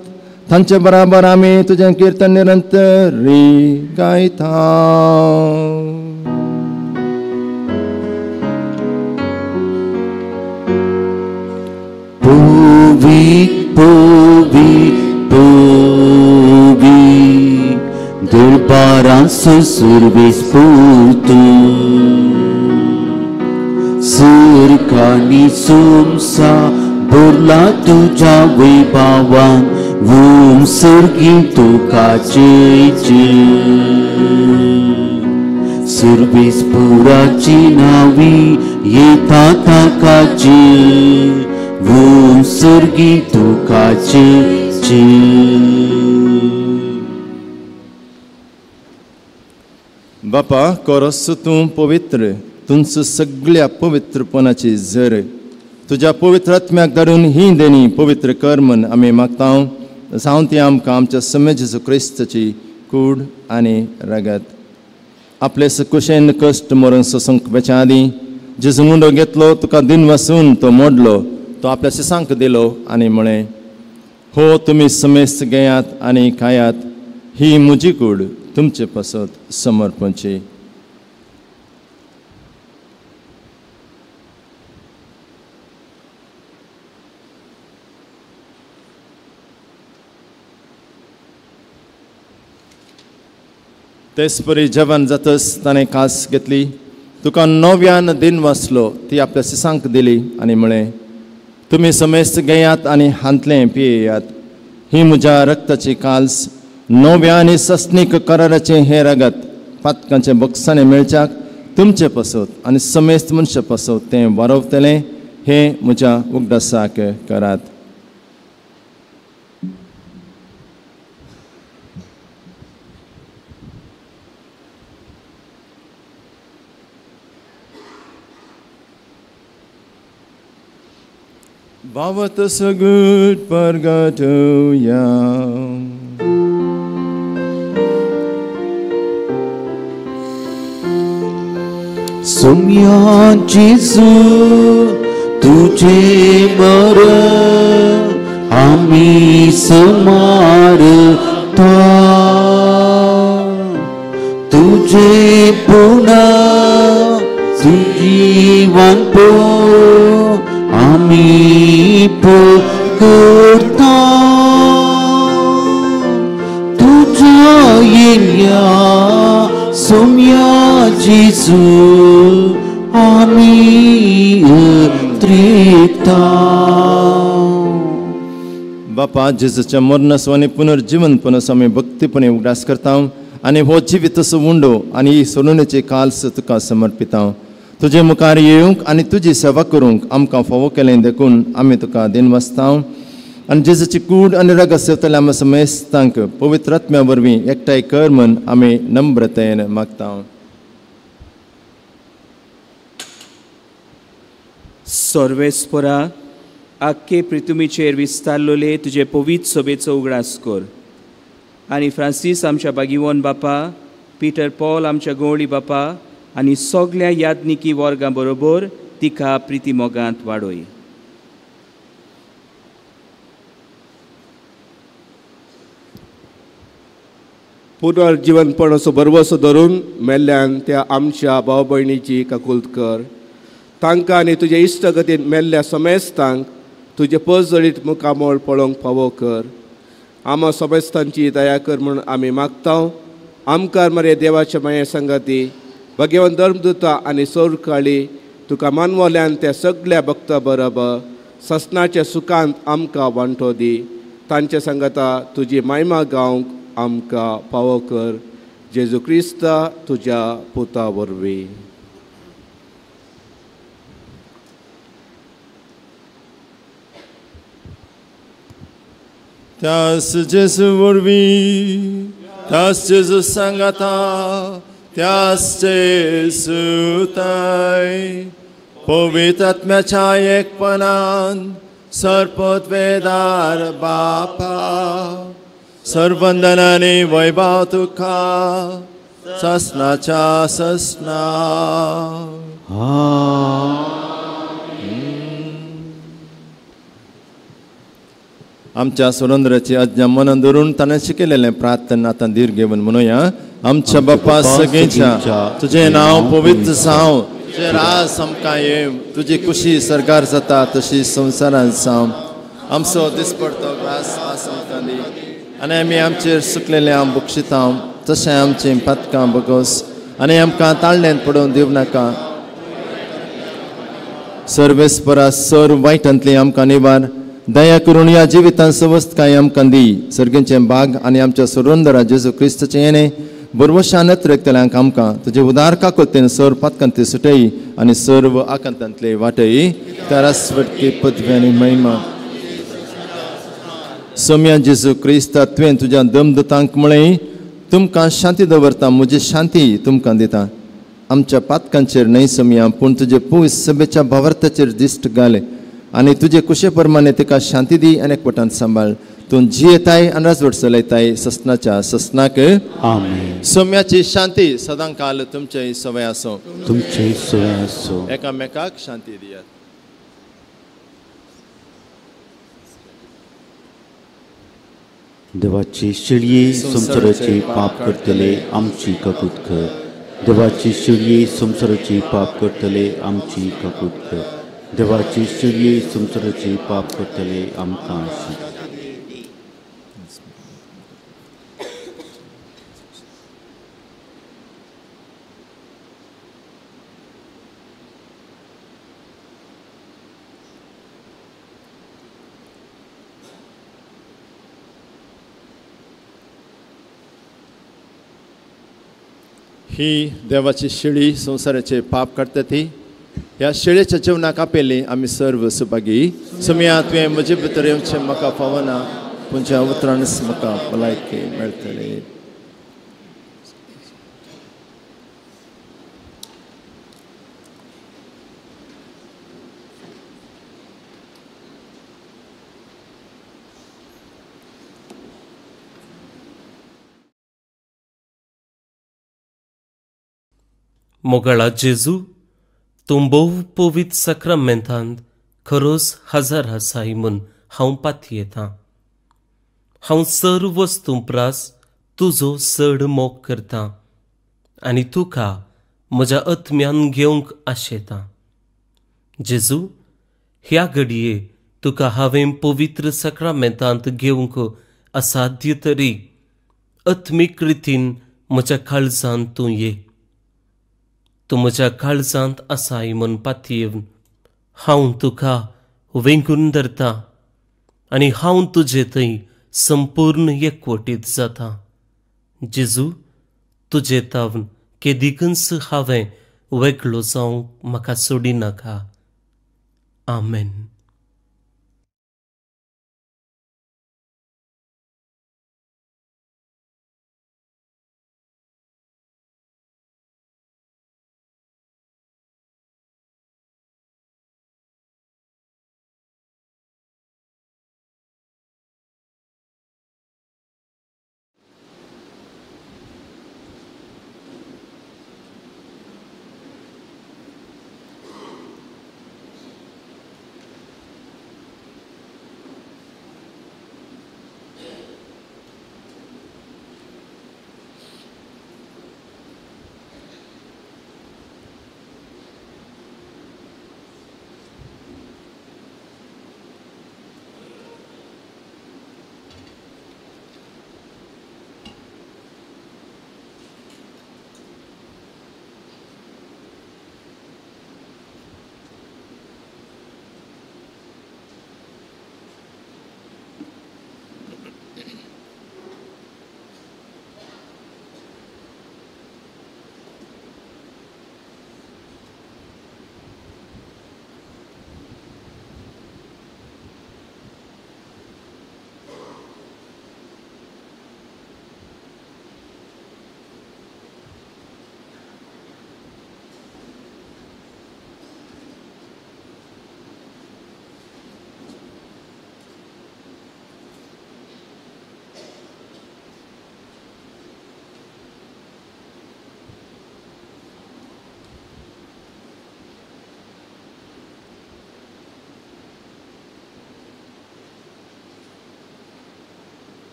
तांचे बराबर आमी तुजें किर्तन निरंतरी गायता. पवी पवी पवी दरबारांचो सर्वेस्पर सुरखानी सोमसा भरला तुज्या वैभावान वोम सर्गी तुका जय जय. सर्वेस्पराची नावी येता ताका जय उत्सर्गी तुका जय जय. बापा कोरस तूं पवित्र, तुमचं सगळ्या पवित्रपणाची जर तुज्या पवित्र आत्म्याक धाडून ही देणी पवित्र कर म्हण आमी मागता. जावं ती आमकां आमच्या समे जेजू क्रिस्ताची कूड आनी रगत. आपले कुशेन कश्ट मरण सोसूंक वेच्या आदीं जेजू मुंडो घेतलो, तुका दिन वासून तो मोडलो, तो आपल्या शिसांक दिलो आनी म्हळें, हो तुमी समेस्त घेयात आनी खायात, ही म्हजी कूड तुमचे पासत समर्पणची. तेच परी जेवण जातच ताणें कास घेतली, तुका नव्यान दिन वाचलो, ती आपल्या शिसांक दिली आनी म्हळें, तुमी समेस्त घेयात आनी हांतलें पियेयात, ही म्हज्या रक्ताची काल्स, नव्या आनी सस्नीक कराराचें हें रगत पातकांचे बक्षांनी मेळच्याक तुमचे पासत आनी समेस्त मनशा पासत तें वारवतलें, हें म्हज्या उगडासाक करात. बाबत सगट परगटया. सोम्या जेजू तुझे मरण आमी स्मारता, तुझे पुनः जीवन आमी करता, तुझ्या येण्या सोम्या जेजू आमी त्रिता. बापा जेजूच्या मरणाचो आनी पुनर्जीवनपणाचो आमी भक्तीपणे उगडास करता आनी हो जिवीत असो उंडो आनी ही सोडोवणेची काल्स तुका समर्पिता. तुजे मुखार येवंक आनी तुजी सेवा करूंक आमकां फावो केलें देखून आमी तुका दिनवासता. आनी जेजूची कूड आनी रगत सेवतल्या आमच्या समेस्तांक पवित्र आत्म्या वरवीं एकठांय कर म्हण आमी नम्रतेन मागता. सर्वेस्परा आख्खे पृथ्वीचेर विस्तारलोले तुजे पवित्र सभेचो उगडास कर आनी फ्रांसीस आमच्या बागिवन बापा, पीटर पॉल आमच्या गवळी बापा आनी सगल्या यादनिकी वर्गां बरोबर तिका प्रिती मोगांत वाडय. पुनर्जीवनपण असो भरवसो धरून मेल्ल्यान त्या आमच्या भाव भयणीची काकुळट कर. तांकां आनी तुजे इश्टगतीन मेल्ल्या समेस्तांक तुजे पजळीत मुखामळ पळोवंक फावो कर. आमा समेस्तांची दया कर म्हूण आमी मागता. आमकार मरे देवाच्या माये संगाती भगवान धर्मदूता आनी सौरकाळी तुका मानवल्यान त्या सगळ्या भक्ता बरोबर ससनाच्या सुखांत आमकां वांटो दी. तांच्या संगता तुजी मायमा गावंक आमकां फावो कर. जेजू क्रिस्ता तुज्या पुता वरवीं. त्यास जेजू वरवीं, त्यास जेजू सांगाता, त्यास जेजू ताय पवित्र आत्म्याच्या एकपणान सर्पत्वेदार बापा सर्वंदनाने वैभव तुका ससनाच्या ससना. आमच्या सुरेंद्राची आज्ञा मनान धरून ताणें शिकयलेलें प्रार्थना आतां धीर घेवन म्हणुया. आमच्या बापा सगळ्यांच्या तुजें नांव पवित्र जावं, तुजें राज आमकां येवं, तुजी खुशी सरकार जाता तशी संवसारांत जावं. आमचो दिसपडतो ग्रास आज आमकां दी आनी आमी आमचेर सुकलेलें आम बक्षिता तशें आमचें पातकां बगोस आनी आमकां ताळण्यांत पडोवन दिवं नाका. सर्वेस्परा सर वायटांतली आमकां निवार, दया करून ह्या जिवितांत सवस्तकाय आमकां दी. सर्गेचें बाग आनी आमच्या सुरंदरा जेजू क्रिस्ताचें येणें बरवशान नत्रेकतल्यांक आमकां तुजे उदार काकुळतेन सर्व पातकांतले सुटय आनी सर्व आकांतांतले वाटय. तारास्वटके पदवी आनी महिमा सोम्या जेजू क्रिस्ता तुवें तुज्या दमदतांक म्हळें तुमकां शांती दवरता म्हजी शांती तुमकां दिता. आमच्या पातकांचेर न्हय सोमया पूण तुजे पयस सभेच्या भावार्थाचेर दिश्ट घाले आनी तुजे कुशे प्रमाणे तिका शांती दी आनी एकवटान सांबाळ. तूं जियेताय आनी राजवट चलयताय ससनाच्या ससनाक. आमेन. सोम्याची शांती सदां काल तुमचे सवय आसूं. तुमचे सवय आसूं. एकामेकाक शांती दियात. देवाची शिळये संवसाराचे पाप करतले आमची काकूत कर. देवाची शिळये संवसाराचे पाप करतले आमची काकूत कर. देवाची शिळये संवसाराचे पाप करतले आमकां. ही देवाची शिळी संवसाराचे पाप काडटा ती ह्या शिळेच्या जेवणाक आपयली आमी सर्व सुभागी. सोम्या तुवें म्हजे भितर येवचें म्हाका फावना पूण ज्या उतरानच म्हाका भलायकी मेळटली. मोगाळा जेजू तूं भोव पवित्र साक्रामेंतांत खरोच हजार आसाय म्हूण हांव पातयेतां. हांव सर्व वस्तूं प्रास तुजो चड मोग करतां आनी तुका म्हज्या आत्म्यान घेवंक आशेतां. जेजू ह्या घडये तुका हांवें पवित्र साक्रामेंतांत घेवंक असाध्य तरी आत्मीक रितीन म्हज्या काळजांत तूं ये. तूं म्हज्या काळजांत आसाय म्हूण पातयेवन हांव तुका वेंगून धरता आनी हांव तुजे थंय संपूर्ण एकवटीत जाता. जेजू तुजे तावन केदिकूच हांवें वेगळो जावंक म्हाका सोडिनाका. आमेन.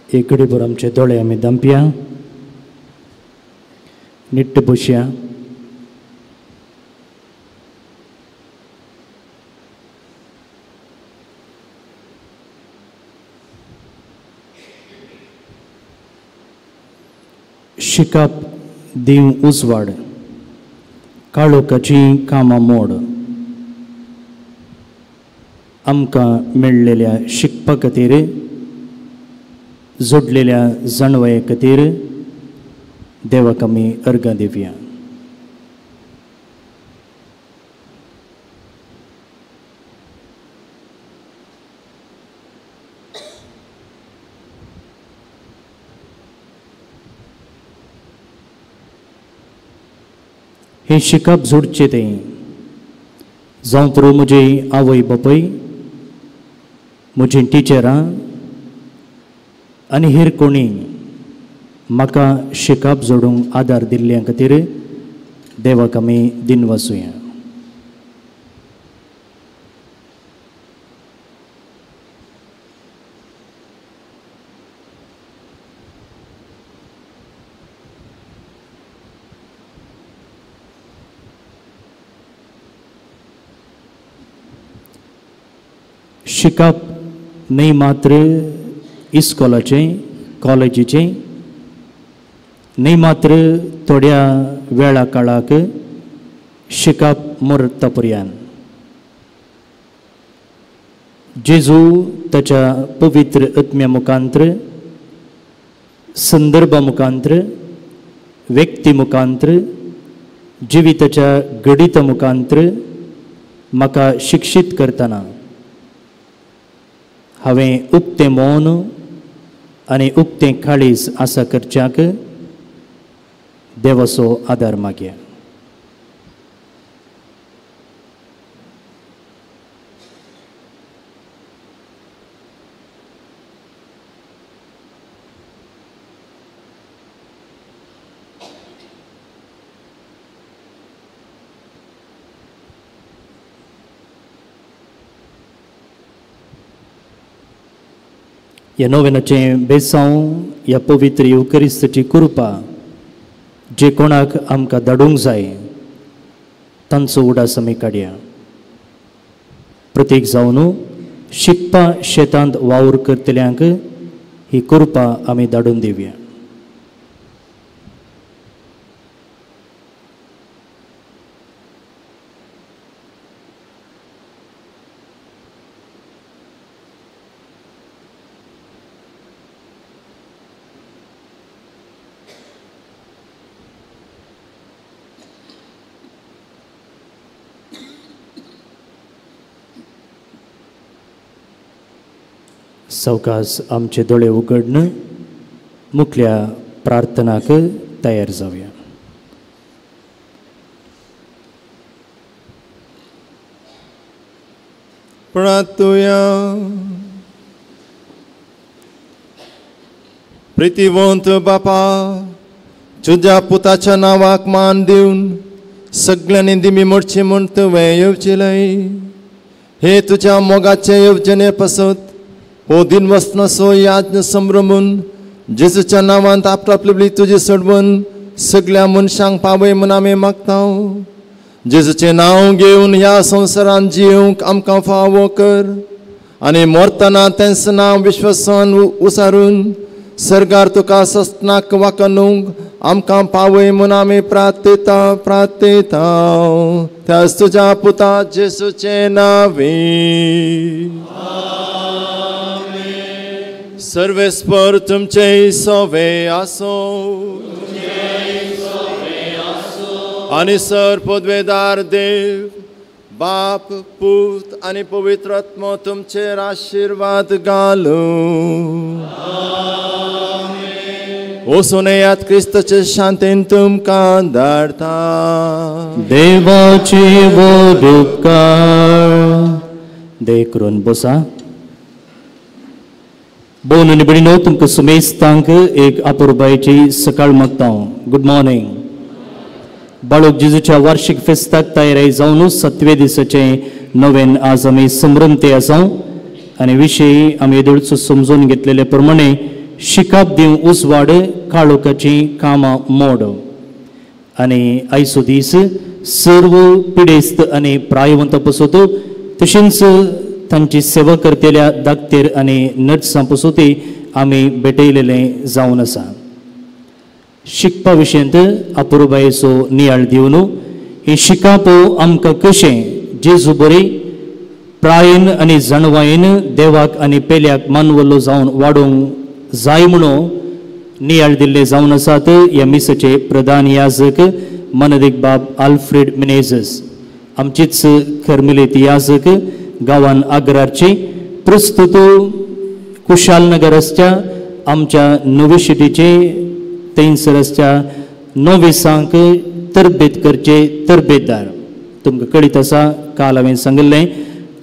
एक घडीभर आमचे दोळे आमी दांपया, निट्ट बसया. शिकप दिव उजवाड, काळोखाची कामां मोड. आमकां मेळ्ळेल्या शिकपा खातीर, जोडलेल्या जाणवाये खातीर देवाक आमी अर्गां दिवया. हें शिकप जोडचें तें जावं पुरो म्हजी आवय बापूय, म्हजी टिचरां आनी हेर कोणी म्हाका शिकप जोडूंक आदार दिल्ल्या खातीर देवाक आमी दिनवासुया. शिकप न्हय मात्र इस्कोलाचें, कॉलेजीचें न्हय मात्र थोड्या वेळा काळाक शिकप मरता पर्यंत. जेजू ताच्या पवित्र आत्म्या मुखांत्र, संदर्भा मुखांत्र, व्यक्ती मुखांत्र, जिविताच्या घडिता मुखांत्र म्हाका शिक्षीत करतना हांवें उक्तें मौन आनी उक्तें काळीज आसा करच्याक देवाचो आदार मागया. ह्या नोवेनाचें बेसांव, ह्या पवित्र येवकरिस्ताची कृपा जे कोणाक आमकां धाडूंक जाय तांचो उडास आमी काडया. प्रतीक जावन शिकपा शेतांत वावर करतल्यांक ही कृपा आमी धाडून दिवया. सावकाश आमचे दोळे उगडन मुखल्या प्रार्थनाक तयार जावया. प्रार्थुया. प्रितीवंत बापा, तुज्या पुताच्या नांवाक मान दिवन सगळ्यांनी दिमी मोडची म्हूण तुवें येवचेलय. हे तुज्या मोगाचे येवजणे पासत हो दिन वसनाचो याज्ञ संभ्रमून जेजूच्या नांवांत आपली तुजी सोडवून सगळ्या मनशांक पावय म्हूण आमी मागता. जेजूचें नांव घेवन ह्या संवसारांत जिवंक आमकां फावो कर आनी मरतना तेंच नांव विश्वासान उसारून सरकार तुका सस्नाक वाकणूंक आमकां पावय म्हूण आमी प्रार्थता प्रार्थता त्याच तुज्या पुता जेजूचें नांवे. सर्वेस्पर तुमचे सवे आसो आनी सर पदवेदार देव बाप पूत आनी पवित्र आत्मो तुमचेर आशिर्वाद घालूं. वचून येयात क्रिस्ताचे शांतीन तुमकां धाडटा. देवाचे व्हड उपकार. दे करून बसा. भोवन आनी भयणीनो, तुमकां सुमेस्तांक एक अपुरबायेची सकाळ मागता. Good morning. बाळक जेजूच्या वार्षिक फेस्ताक तयारी जावन सातवे दिसाचें नवेन आज आमी संभ्रमते आसा आनी विशय आमी येदोळचो समजून घेतलेले प्रमाणे शिकाप दिवं उजवाड काळोखाची कामां मोड. आनी आयचो दीस सर्व पिडेस्त आनी प्रायवंत पसोत तशेंच तांची सेवा करतल्या दाक्तेर आनी नर्सां पसोती आमी भेटयलेले जावन आसा. शिकपा विशयांत अपुरबायेचो नियाळ दिवन हें शिकाप आमकां कशें जेजू बरी प्रायेन आनी जाणवायेन देवाक आनी पेल्याक मानवल्लो जावन वाडोवंक जाय म्हणून नियाळ दिल्ले जावन आसात. ह्या मिसाचे प्रधान याजक मनदीक बाब आल्फ्रेड मिनेझस, आमचीच करमिलेत याजक गांवान आग्रारची, प्रस्तुत कुशालनगर रस्त्या आमच्या नोवेशिटीचे थंयसर आसच्या नोवेसांक तरबेत करचे तरबेतदार. तुमकां कळीत आसा, काल हांवें सांगिल्लें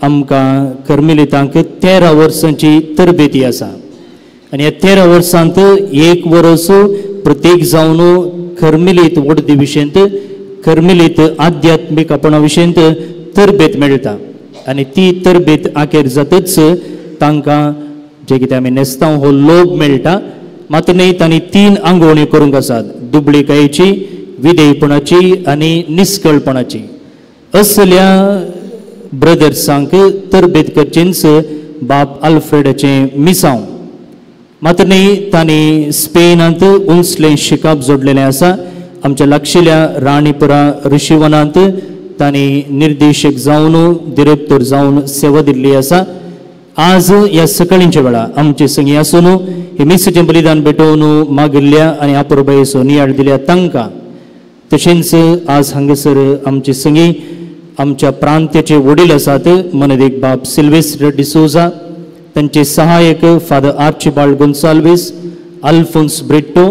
आमकां करमिलितांक 13 वर्सांची तरबेती आसा आनी ह्या 13 वर्सांत एक वर्स प्रत्येक जावन करमिलीत वडदी विशयंत करमिलीत आध्यात्मीक आपणा विशयंत तरबेत मेळटा आनी ती तरबेत आखेर जातच तांकां जे कितें आमी न्हेसता हो लोभ मेळटा. मात न्ही तांणी 3 आंगवण्यो करूंक आसात, दुबळीकायेची, विधेयपणाची आनी निस्कळपणाची. असल्या ब्रदर्सांक तरबेत करचेंच बाब आल्फ्रेडाचें मिसांव. मात न्ही तांणी स्पेनांत उंचलें शिकाप जोडलेलें आसा. आमच्या लागशिल्ल्या राणीपुरा ऋषिवनांत तांणी निर्देशक जावन डिरेक्टर जावन सेवा दिल्ली आसा. आज ह्या सकाळींच्या वेळा आमचे संगी आसून हे मिसाचें बलिदान भेटोवन मागिल्ल्या आनी अपुरबायेचो नियाळ दिल्या तांकां, तशेंच आज हांगासर आमचे संगी आमच्या प्रांत्याचे वडील आसात मनदीक बाब सिल्वेस्टर डिसोजा, तांचे सहायक फादर आर्चिबाल्ड गोन्साल्वीस, अल्फोन्स ब्रिट्टो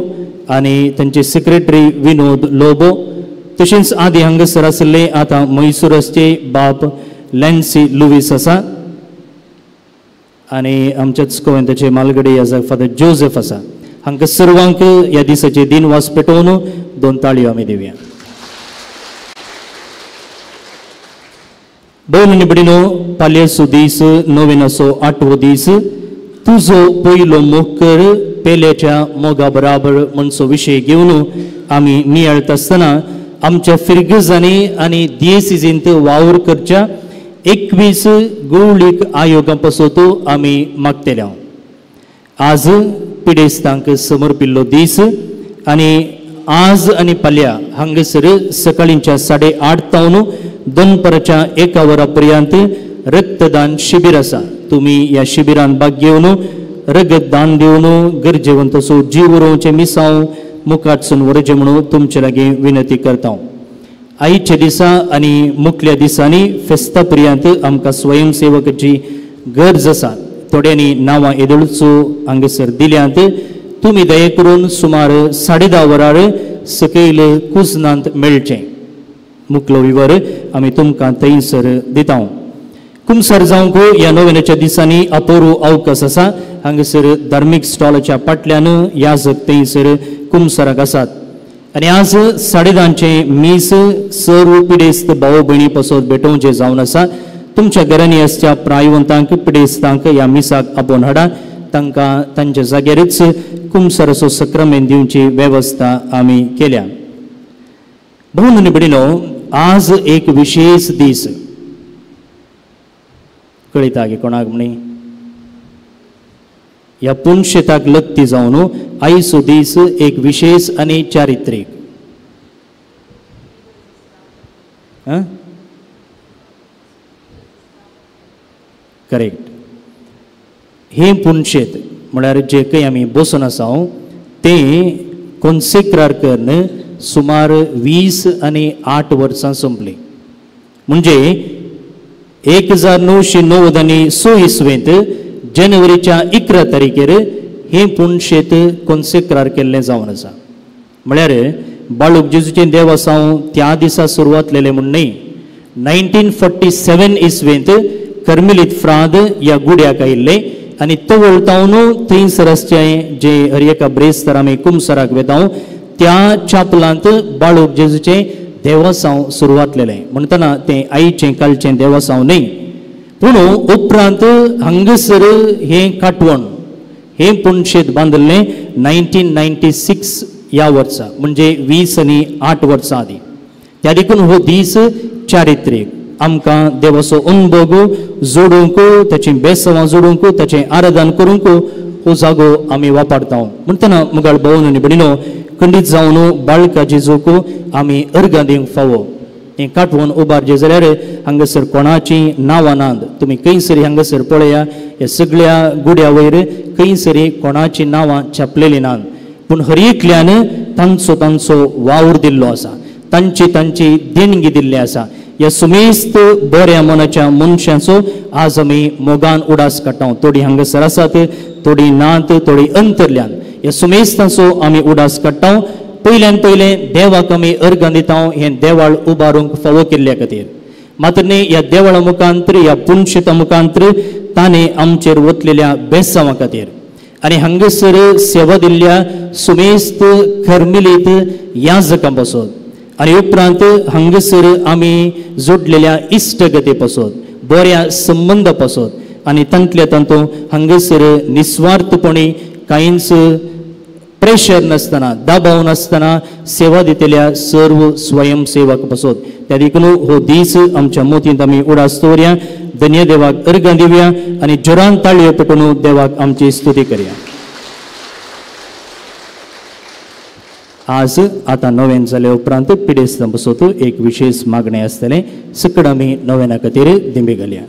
आनी तांचे सेक्रेटरी विनोद लोबो, तशेंच आदी हांगासर आशिल्ले आतां म्हैसूर बाब लॅन्सी लुवीस आसा आनी आमच्याच गोंयताचे मालगडी आसा फादर जोसेफ आसा. हांकां सर्वांक ह्या दिसाचे दिनवास पेटोवन 2 ताळयो आमी दिवया. भयण आनी भयणीनो, पालयेचो दीस नोवेनाचो 8वो दीस, तुजो पयलो मोग कर पेल्याच्या मोगा बराबर म्हणचो विशय घेवन आमी नियाळता आसतना आमच्या फिर्गजांनी आनी दियेसिजींत वावर करच्या 21 गवळीक आयोगां पासत आमी मागतले. आज पिडेस्तांक समर्पिल्लो दीस आनी आज आनी फाल्यां हांगासर सकाळींच्या 8:30 तावन दनपारच्या 1 वरा पर्यंत रक्तदान शिबीर आसा. तुमी ह्या शिबिरान भाग घेवन रगतदान दिवन गरजेवंत असो जीव उरोवचें मिसांव मुखारसून व्हरचें म्हणून तुमचे लागीं विनंती करता. आयच्या दिसा आनी मुखल्या दिसांनी फेस्ता पर्यंत आमकां स्वयंसेवकाची गरज आसा. थोड्यांनी नांवां येदोळचो हांगासर दिल्यांत. तुमी दया करून सुमार 10:30 वरार सकयल कुजनांत मेळचें. मुखलो विवर आमी तुमकां थंयसर दिता. कुमसार जावंक ह्या नोवेनाच्या दिसांनी अपोरू अवकाश आसा. हांगासर धार्मीक स्टॉलाच्या फाटल्यान याजक थंयसर कुमसाराक आसात. आनी आज 10:30 मीस सर्व पिडेस्त भाव भयणी पासत भेटोवचें जावन आसा. तुमच्या घरांनी आसच्या प्रायवंतांक पिडेस्तांक ह्या मिसाक आपोवन हाडा. तांकां तांच्या जाग्यारच कुमसाराचो सक्रामेंत दिवची वेवस्था आमी केल्या. भोवन आनी भयणीनो, आज एक विशेष दीस. कळयता की कोणाक म्हणी ह्या पुनशेताक लत्ती जावन आयचो दीस एक विशेष आनी चारित्रीक. करेक्ट. हें पुनशेत म्हळ्यार जे खंय आमी बसून आसा तें कोन्सेक्रार करून सुमार 20 आनी 8 वर्सां सोंपलीं. म्हणजे 1996 इसवेंत जानेवारीच्या 11 तारखेर हें पुनशेत कोन्सेक्रार केल्लें जावन आसा. म्हळ्यार बाळूक जेजूचें देवासांव त्या दिसा सुरवातलेलें म्हूण न्हय. 1947 इसवेंत कर्मेलीत फ्राद ह्या गुड्याक आयिल्ले आनी तवळतावन थंयसर आसचें जे हर एका ब्रेस्तार आमी कुमसराक वेता त्या चापलांत बाळूक जेजूचें देवासांव सुरवातलेलें. म्हणटना तें आयचें कालचें देवासांव न्हय. पूण उपरांत हांगासर हें काटवण हें पुनशेत बांदिल्लें 1996 ह्या वर्सा, म्हणजे 20 आनी 8 वर्सां आदीं. त्या देखून हो दीस चारित्रीक आमकां देवाचो अनभोग जोडूंक, ताचीं बेसवां जोडूंक, ताचें आराधन करूंक हो जागो आमी वापरता. म्हणटना मुगाळ भोवन आनी भयणीनो, खंडीत जावन बाळका जेजूक आमी अर्गां दिवंक फावो. हें काटवून उबारचें जाल्यार हांगासर कोणाचीं नांवां नात. तुमी खंयसरी हांगासर पळया, ह्या सगळ्या गुड्या वयर खंयसरी कोणाचीं नांवां छापलेलीं नात, पूण हर एकल्यान तांचो तांचो वावर दिल्लो आसा, तांची तांची देणगी दिल्ली आसा. ह्या सुमेस्त बऱ्या मनाच्या मनशांचो आज आमी मोगान उडास काडटा. थोडीं हांगासर आसात, थोडीं नात, थोडीं अंतरल्यान. ह्या सुमेस्तांचो आमी उडास काडटा. पयल्यान पयलें देवाक आमी अर्गां दिता हें देवाळ उबारूंक फावो केल्ल्या खातीर. मात्र न्ही, ह्या देवळा मुखांतर, ह्या पुनशेता मुखांतर ताणें आमचेर वतलेल्या बेसांवा खातीर आनी हांगासर सेवा दिल्ल्या सुमेस्त कर्मिलीत याजकां पासत आनी उपरांत हांगासर आमी जोडलेल्या इश्टगती पासत, बऱ्या संबंदा पासत आनी तांतल्या तातूंत हांगासर निस्वार्थपणी कांयच प्रेशर नासतना, दबाव नासतना सेवा दितल्या सर्व स्वयंसेवक पासत. त्या देखून हो दीस आमच्या मोतींत आमी उडास दवरया, धन्य देवाक अर्गां दिवया आनी जोरान ताळयो पेटोवन देवाक आमची स्तुती करया. आज आतां नवेन जाल्या उपरांत पिडेस्तां पासत एक विशेष मागणें आसतलें. सकड आमी नवेना खातीर दिंबी घालया.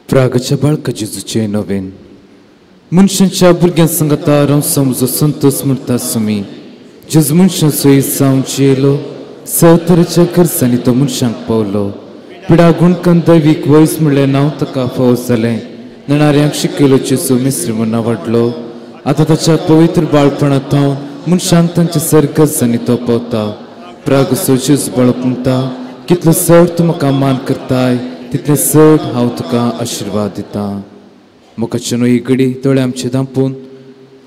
प्रागच्या बाळका जेजूचें नवेन. मनशांच्या भुरग्यां सांगता हांव समजो संतोष म्हणटा सुमी. जेजू मनशांचो जावन जियेलो, सवतराच्या गरजांनी तो मनशांक पावलो. पिडा गुणकन दैवीक वयस म्हणलें नांव ताका फावो जालें. नेणाऱ्यांक शिकयलो जेजू मिस्री म्हूण वाडलो. आतां ताच्या पवित्र बाळपणांत हांव मनशांक तांच्या सर गरजांनी तो पावता. प्रागसो जेजू बाळक म्हणटा, कितलो चड तूं म्हाका मान करताय तितलें चड हांव तुका आशिर्वाद दितां. मोगाचे न्हय ही घडी दोळे आमचे धांपून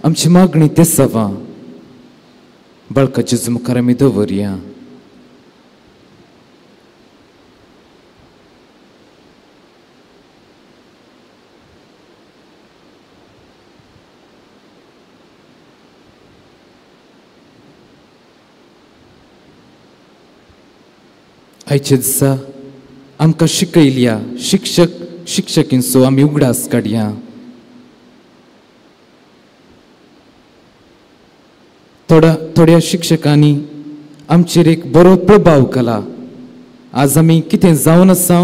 आमची मागणी ते सवां बाळका जेजू मुखार आमी दवरया. आयचे दिसा आमकां शिकयल्या शिक्षक शिक्षकींचो आमी उगडास काडया. थोड्या शिक्षकांनी आमचेर एक बरो प्रभाव घाला. आज आमी कितें जावन आसा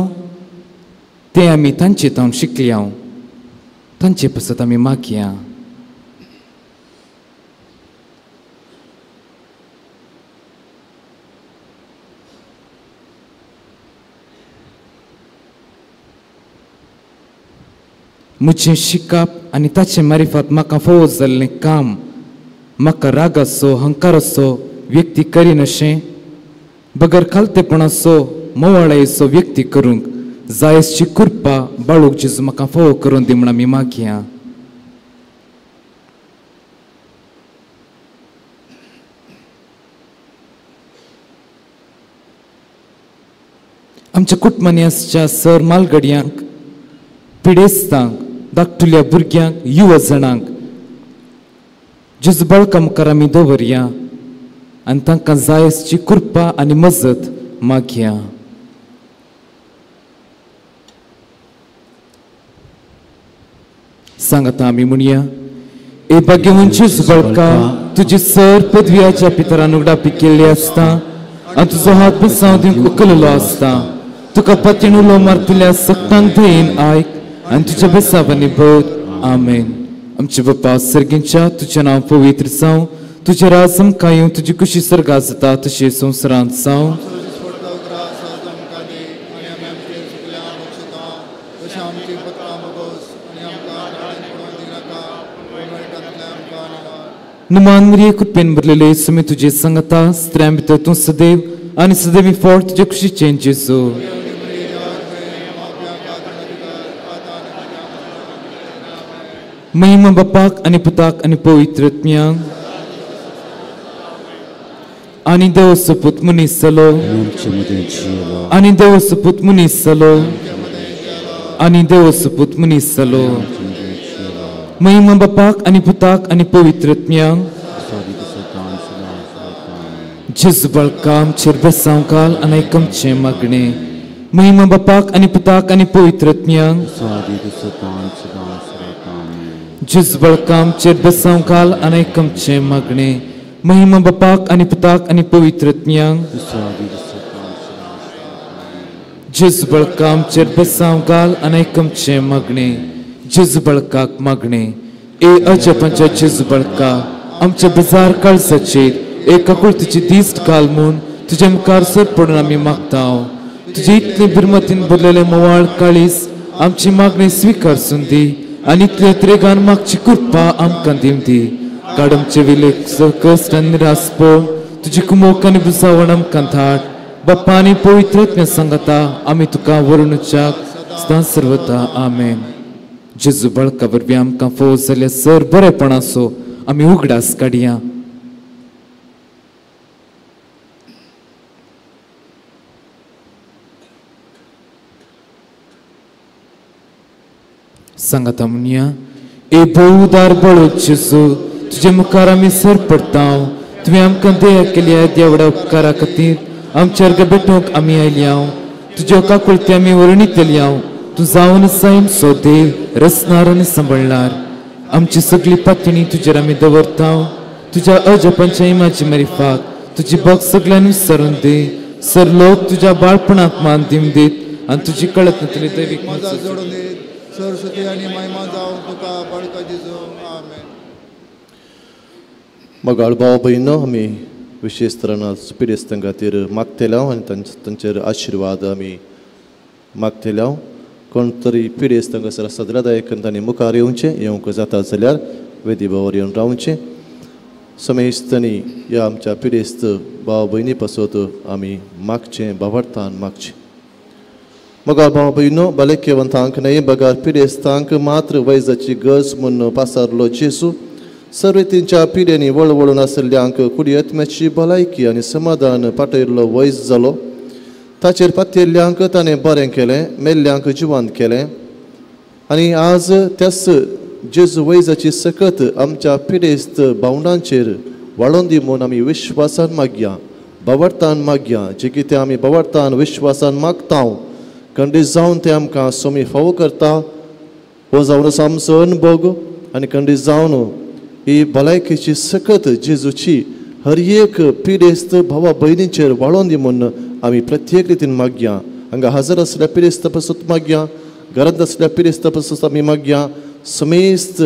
तें आमी तांचे तावन शिकल्या, तांचे पासत आमी मागया. म्हजें शिकप आनी ताचे मारिफात म्हाका फावो जाल्लें काम म्हाका रागाचो हंकाराचो व्यक्ती करिनाशें बगर खालतेपणाचो मोवाळायेचो व्यक्ती करूंक जायसची कृपा बाळूक जेजू म्हाका फावो करून दी म्हूण आमी मागया. आमच्या कुटुंबांनी आसच्या सर मालगडयांक, पिडेस्तांक, धाकटुल्या भुरग्यांक, युवा जाणांक जेजू बाळका मुखार आमी दवरया आनी तांकां जायसची कृपा आनी मजत मागया. सांगाता आमी म्हणया, ए भाग्यवंत जेजू बाळका, तुजी सर पदव्याच्या पितरान उगडापी केल्ली आसता आनी तुजो हात बेसांव दिवंक उखललो आसता. तुका पतीण उलो मारतल्या सक्तांक दयेन आयक आनी तुज्या बेसावांनी भर. आमेन. आमचे बापा सर्गींच्या, तुजें नांव पवित्र जावं, तुजें राज आमकां येवं, तुजी खुशी सर्गां जाता तशी संवसारांत जावं. नुमान मरिये, कृपेन भरलेले, सुमी तुजे सांगता, स्त्रियां भितर तूं सदैव आनी सदैवी फळ तुजे खुशीचें जेजू. महिमा बापाक आनी पुताक आनी पवित्र आत्म्याक. आनी देवाचो पूत मनीस जालो, आनी देवाचो पूत मनीस जालो, आनी देवाचो पूत मनीस जालो। महिमा बापाक आनी पुताक आनी पवित्र आत्म्याक। जेजू बाळका आमचेर बेसांव घाल आनी आमचें मागणें। महिमा बापाक आनी पुताक आनी पवित्र आत्म्याक। जेजू बाळका आमचेर बेसांव घाल आनी आमचें मागणें। महिमा बापाक आनी पुताक आनी पवित्र आत्म्याक। जेजू बाळका आमचेर बेसांव घाल आनी आमचें मागणें। जेजू बाळकाक मागणें। ए अजपांच्या जेजू बाळका, आमच्या बेजार काळजाचेर एक काकुळतीची दिश्ट घाल म्हूण तुज्या मुखार सर पडून आमी मागता। तुजे इतले बिरमतीन भरलेले मोवाळ काळीस आमची मागणी स्विकारसून दी आनी इतले त्रेगान मागची कृपा आमकां दिवं दी। काड आमचे विले कश्ट आनी निरास पळोवन तुजी कुमोक आनी बुजावण आमकां धाड। बाप्पा आनी पवित्र आत्म्या सांगता आमी तुका वरुणच्याक सदां सर्वता। आमेन। जेजू बाळका वरवीं आमकां फावो जाल्ल्या सर बरेपणाचो आमी उगडास काडया। सांगता म्हणया, ए भोवदार बळो जेजू, तुजे मुखार आमी सर पडटा। तुवें आमकां दया केल्या देवडा उपकारा खातीर आमच्या अर्घ भेटूंक आमी आयल्या। तुज्यो काकुळती आमी वर्णितल्या। तूं जावन आसा आमचो देव, रचणार आनी सांबाळणार। आमची सगळी पातणी तुजेर आमी दवरता। तुज्या अजपांच्या इमाजी मरिफाक तुजी भक्त सगळ्यांनी विसरून दी। सर लोक तुज्या बाळपणाक मान दिवन दीत आनी तुजी कळत नातली दैवीक सरस्वती आनी महिमा जावं तुका बाळका जेजू। आमेन। मोगाळ भाव भयणो, आमी विशेश तरान पिडेस्तां खातीर मागतले आनी तांचेर आशिर्वाद आमी मागतले। कोण तरी पिडेस्त हांगासर आसा जाल्यार दया करून तांणी मुखार येवचें, येवंक जाता जाल्यार वेदी भावार येवन रावचें। समेस्तांनी ह्या आमच्या पिडेस्त भाव भयणी पासत आमी मागचें, भावार्थान मागचें। मगाळ भाव भयणो, भलायकेवंतांक न्हय बगर पिडेस्तांक मात्र वैजाची गरज म्हूण पासारलो जेजू सर्वेतींच्या पिड्यांनी वळवळून आशिल्ल्यांक कुडी आत्म्याची भलायकी आनी समाधान पाटयल्लो वैज जालो। ताचेर पातयेल्ल्यांक ताणें बरें केलें, मेल्ल्यांक जिवंत केलें आनी आज त्याच जेजू वैजाची सकत आमच्या पिडेस्त भावंडांचेर वाळोवन दी म्हूण आमी विश्वासान मागया, भावार्थान मागया। जें कितें आमी भावार्थान विश्वासान मागता खंडीत जावन तें आमकां सोमी फावो करता। हो जावन आसा आमचो अणभव आनी खंडीत जावन ही भलायकेची सकत जेजूची हर एक पिडेस्त भावा भयणीचेर वाळोवन दी म्हूण आमी प्रत्येक रितीन मागया। हांगा हजर आसल्या पिडेस्त पासत मागया, घरांत आसल्या पिडेस्त पासत आमी मागया, समेस्त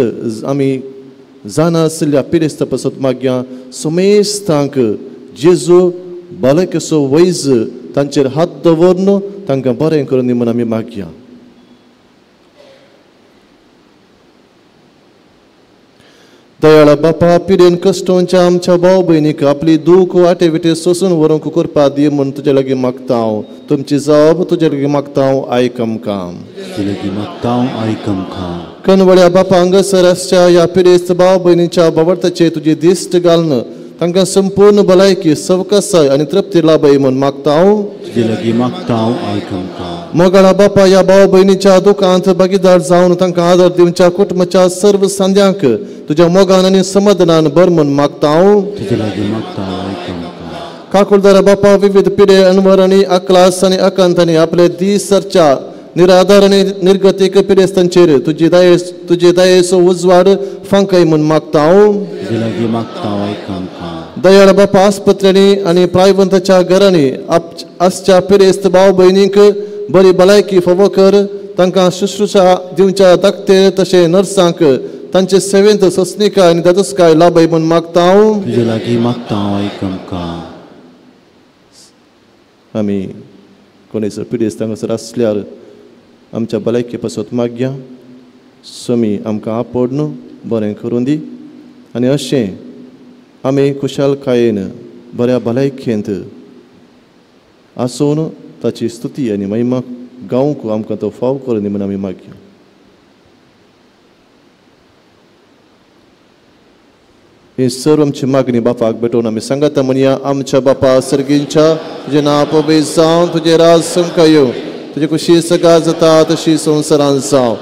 आमी जाणा आशिल्ल्या पिडेस्त पासत मागया। समेस्तांक जेजू भलायकेचो वैज तांचेर हात दवरून तांकां बरें करून दी म्हूण आमी मागया। दयाळा बापा, पिडेन कश्टोंच्या आमच्या भाव भयणीक आपली दूख वाटे विटे सोसून व्हरूंक कृपा दी म्हूण तुजे लागीं मागता हांव। तुमची जाप तुजे लागीं मागता हांव, आयक आमकां। कनवळ्या बापा, हांगासर आसच्या ह्या पिडेस्त भाव भयणीच्या भावार्थाचेर तुजी दिश्ट घालून तांकां संपूर्ण भलायकी, सवकासाय आनी तृप्ती लाभय म्हूण मागता हांव। मोगाळा बापा, ह्या भाव भयणीच्या दुखांत भागीदार जावन तांकां आदार दिवच्या कुटुंबाच्या सर्व सांद्यांक तुज्या मोगान आनी समाधानान भर म्हूण मागता हांव। काकुळदारा बापा, विविध पिडे अनवर आनी अकलास आनी आकांतांनी आपले दीस सरच्या निराधार आनी निर्गतीक पिडेस्तांचेर तुजी दयेचो उजवाड फांकय म्हूण मागता हांव। दयाळ बापा, आस्पत्र्यांनी आनी प्रायवंताच्या घरांनी आसच्या पिडेस्त भाव भयणींक बरी भलायकी फावो कर। तांकां शुश्रूषा दिवच्या धाकटे तशें नर्सांक तांचे सेवेंत सोंसणिकाय आनी धादोसकाय लाभय म्हूण मागता हांव। आमी कोणेसर पिडेस्त हांगासर आसल्यार आमच्या भलायके पासत मागया। स्वामी आमकां आपोड बरें करून दी आनी अशें आमी खुशालकायेन बऱ्या भलायकेंत आसून ताची स्तुती आनी महिमा गावंक आमकां तो फाव करून दी म्हूण आमी मागया। ही सर्व आमची मागणी बापाक भेटोवन आमी सांगता म्हणया. आमच्या बापा सर्गींच्या, तुजें नांव पवित्र जावं, तुजें राज संकां येवं, तुजी कुशी सगळा जाता तशी संवसारांत जावं.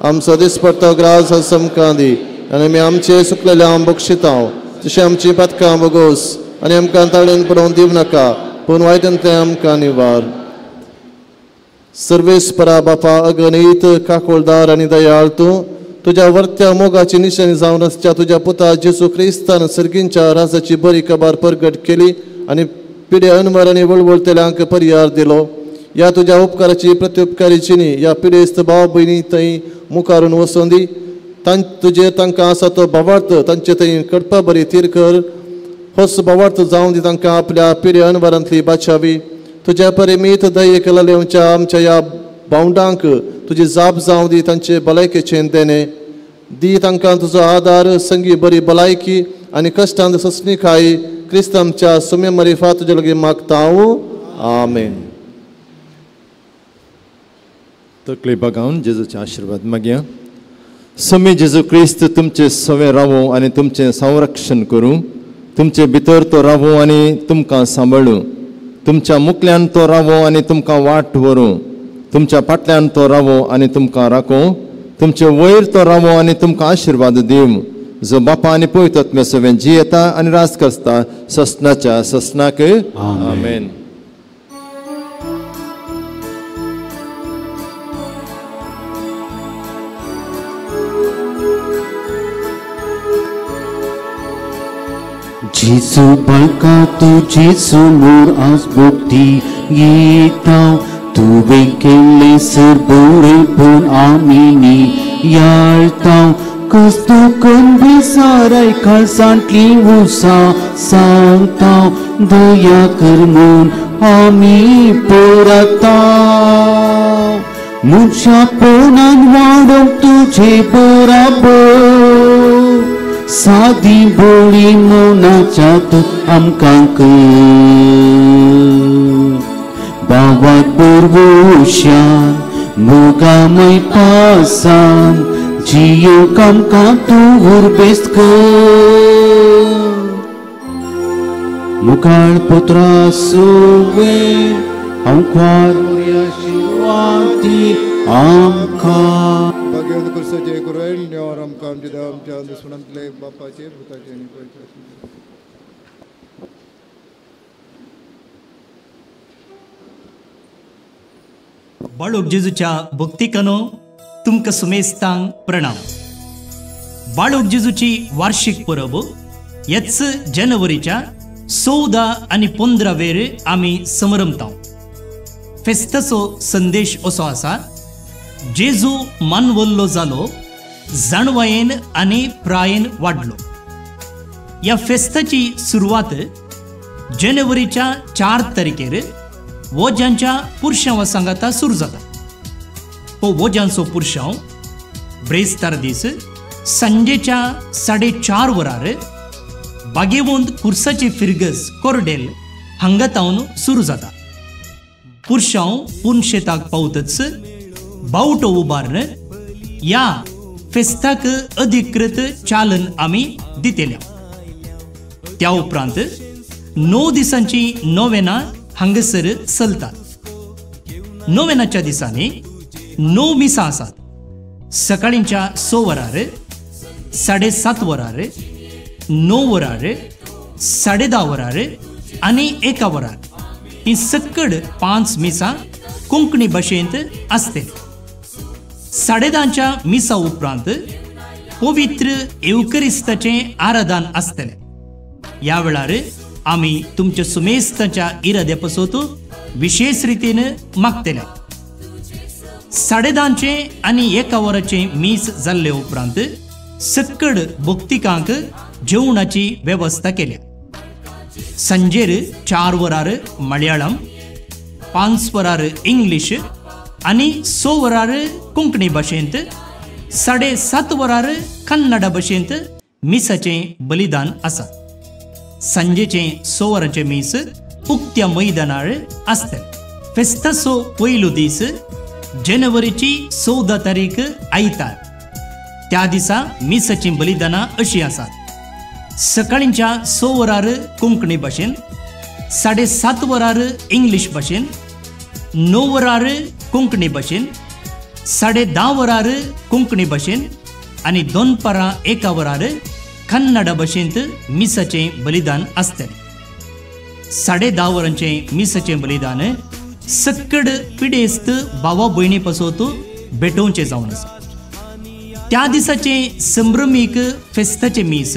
आमचो दिसपडतो ग्रास आमकां दी आनी आमी आमचे सुकलेल्या बक्षितां तशें आमची पातकां बोगोस आनी आमकां ताळेन पडोवन दिवं नाका, पूण वायटांतलें आमकां निवार. सर्वेस्परा बापा अगणीत काकोळदार आनी दयाळ तूं तुज्या वर्त्या मोगाची निशाणी जावन आसच्या तुज्या पुता जेजू क्रिस्तान सर्गींच्या राजाची बरी खबर परगट केली आनी पिडे अनवर आनी वळवळतेल्यांक परिहार दिलो. ह्या तुज्या उपकाराची प्रत्युपकारी चिनी ह्या पिडेस्त भाव भयणी थंय मुखारून वसोन दी. तुजेर तांकां आसा तो भावार्थ तांचे थंय कडपा बरी तीर कर. होच भावार्थ जावन दी तांकां आपल्या पिडे अनवरांतली बाचावी. तुज्या परिमीत दयेक लालेवच्या आमच्या ह्या भावंडांक तुजी जाप जावं दी तांचे भलायकेचें देणें दी. तांकां तुजो आदार संगी बरी भलायकी आनी कश्टांत ससणीकाय क्रिस्त आमच्या सुम्या मरिफा तुजे लागीं मागता हांव. आमेन. तकली बागावन जेजूचे आशिर्वाद मागया. स्वामी जेजू क्रिस्त तुमचे सवे रावूं आनी तुमचें संरक्षण करूं. तुमचे भितर तो रावूं आनी तुमकां सांबाळूं. तुमच्या मुखल्यान तो रावूं आनी तुमकां वाट व्हरूं. तुमच्या फाटल्यान तो रावूं आनी तुमकां राखूं. तुमचे वयर तो रावूं आनी तुमकां आशिर्वाद दिवं. जो बापा आनी पवित्र आत्म्या सवें जियेता आनी राज करता ससनाच्या ससनाक. आमेन. जेजू बाळका तूं जेजू मोर आज भक्ती येता, तुवें केल्लें सरबोरेपण आमी नियाळता. क्रिस्तू कन काळजांतली उसा सांगता, दया कर म्हूण आमी परता. मनशापणान वाडोवंक तुजे बराबर, सादी बोली मनाच्या तूं आमकां कर. बाबाक बरवशान मोगामय पासान जियोक आमकां तूं उर्बेस्त कर. मुखार पुत्रा सुवे हांव ख्वार आशिर्वादी आमकां. भाग्यवंत क्रिस्ताचे कुरैल नेवार आमकां आमच्या देवा आमच्या दुस्मनांतले बापाचे भुताचे आनी पवित्र. बाळूक जेजूच्या भक्तिकनो तुमकां सुमेस्तांक प्रणाम. बाळूक जेजूची वार्षिक परब हेच जानेवारीच्या 14 आनी 15 वेर आमी समरमता. फेस्ताचो संदेश असो आसा, जेजू मानवल्लो जालो, जाणवायेन आनी प्रायेन वाडलो. ह्या फेस्ताची सुरवात जानेवारीच्या 4 तारखेर वोज्यांच्या पुरशांवा सांगाता सुरू जाता. हो वोज्यांचो पुरशांव ब्रेस्तार दीस सांजेच्या 4:30 वरार बागेवंत कुर्साची फिरगज कोरडेल हांगा तावन सुरू जाता. पुरशांव पुनशेताक पावतच बावटो उबारून ह्या फेस्ताक अधिकृत चालन आमी दितले. त्या उपरांत 9 दिसांची नोवेना हांगासर चलतात. नोवेनाच्या दिसांनी 9 मिसां आसात. सकाळींच्या 6 वरार, 7:30 वरार, 9 वरार, 10:30 वरार आनी 1 वरार ही सक्कड 5 मिसां कोंकणी भाशेंत आसतली. 10:30च्या मिसा उपरांत पवित्र येवकरिस्ताचें आराधन आसतलें. ह्या वेळार आमी तुमच्या सुमेस्ताच्या इराद्या पासत विशेष रितीन मागतले. 10:30चें आनी 1 वराचें मीस जाल्ले उपरांत सक्कड भक्तिकांक जेवणाची वेवस्था केल्या. सांजेर 4 वरार मलयाळम, 5 वरार इंग्लीश आनी 6 वरार कोंकणी भाशेंत, 7:30 वरार कन्नड भाशेंत मिसाचें बलिदान आसा. सांजेचें 6 वरांचें मीस उक्त्या मैदानार आसतलें. फेस्ताचो पयलो दीस जानेवारीची 14 तारीख आयतार. त्या दिसा मिसाचीं बलिदानां अशीं आसात. सकाळींच्या 6 वरार कोंकणी भाशेन, 7:30 वरार इंग्लीश भाशेन, 9 वरार कोंकणी भाशेन, 10:30 वरार कोंकणी भाशेन आनी दनपारां 1 वरार कन्नड भाशेंत मिसाचें बलिदान आसतलें। 10:30 वरांचें मिसाचें बलिदान सक्कड पिडेस्त भावा भयणी पासत भेटोवचें जावन आसा। त्या दिसाचें संभ्रमीक फेस्ताचें मीस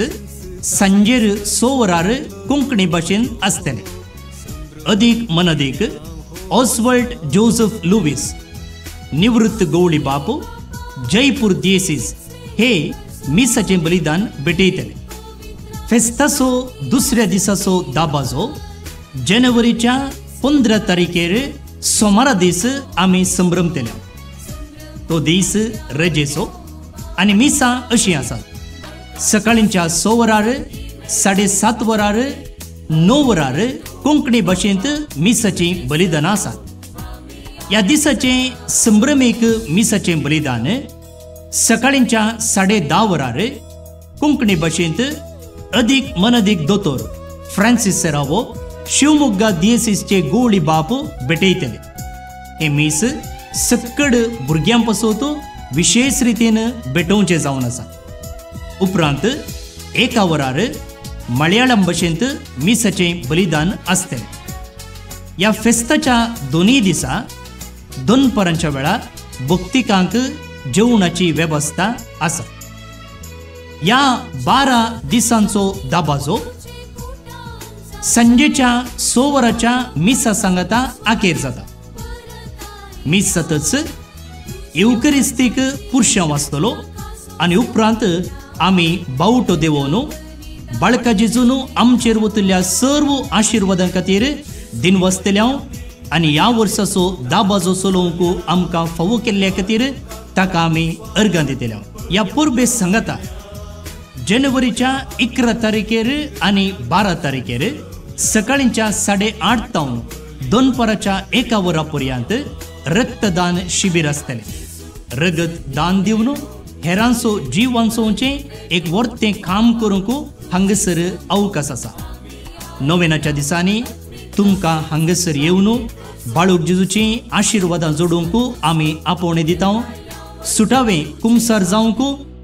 सांजेर 6 वरार कोंकणी भाशेन आसतलें। अदीक मनदीक ऑस्वल्ड जोसेफ लुवीस, निवृत्त गवळी बापू, जयपूर दियेसीस हे मिसाचें बलिदान भेटयतले। फेस्ताचो दुसऱ्या दिसाचो दाबाजो जानेवारीच्या 15 तारखेर सोमारा दीस आमी संभ्रमतले। तो दीस रजेचो आनी मिसां अशीं आसात। सकाळींच्या 6 वरार, 7:30 वरार, 9 वरार कोंकणी भाशेंत मिसाचीं बलिदानां आसात। ह्या दिसाचें संभ्रमीक मिसाचें बलिदान सकाळींच्या 10:30 वरार कोंकणी भाशेंत अदीक मनदीक दोतोर फ्रांसीस सेरावो, शिवमोग्गा दियेसीसचे गोवळी बाप भेटयतले। हें मीस सक्कड भुरग्यां पासत विशेष रितीन भेटोवचें जावन आसा। उपरांत 1 वरार मलयाळम भाशेंत मिसाचें बलिदान आसतलें। ह्या फेस्ताच्या दोनूय दिसा दनपारांच्या वेळार भक्तिकांक जेवणाची वेवस्था आसा। ह्या 12 दिसांचो दाबाजो सांजेच्या 6 वरांच्या मिसा सांगाता आखेर जाता। मीस जातच येवकरिस्तीक पुरशां वाचतलो आनी उपरांत आमी बावटो देवोवन बाळका जेजून आमचेर वतल्या सर्व आशिर्वादां खातीर दिनवासतले आनी ह्या वर्साचो दाबाजो चलोवंक आमकां फावो केल्ल्या खातीर ताका आमी अर्गां दितले। ह्या परबे सांगाता जानेवारीच्या 11 तारखेर आनी 12 तारखेर सकाळींच्या 8:30 तावन दनपाराच्या 1 वरा पर्यंत रक्तदान शिबीर आसतलें। रगत दान दिवन हेरांचो जीव वांचोवचें एक वर्तें काम करूंक हांगासर अवकाश आसा। नोवेनाच्या दिसांनी तुमकां हांगासर येवन बाळूक जेजूचीं आशिर्वादां जोडूंक आमी आपोवणें दिता। सुटावें कुमसार जावंक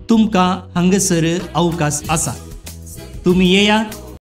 तुमकां हांगासर अवकाश आसा। तुमी येया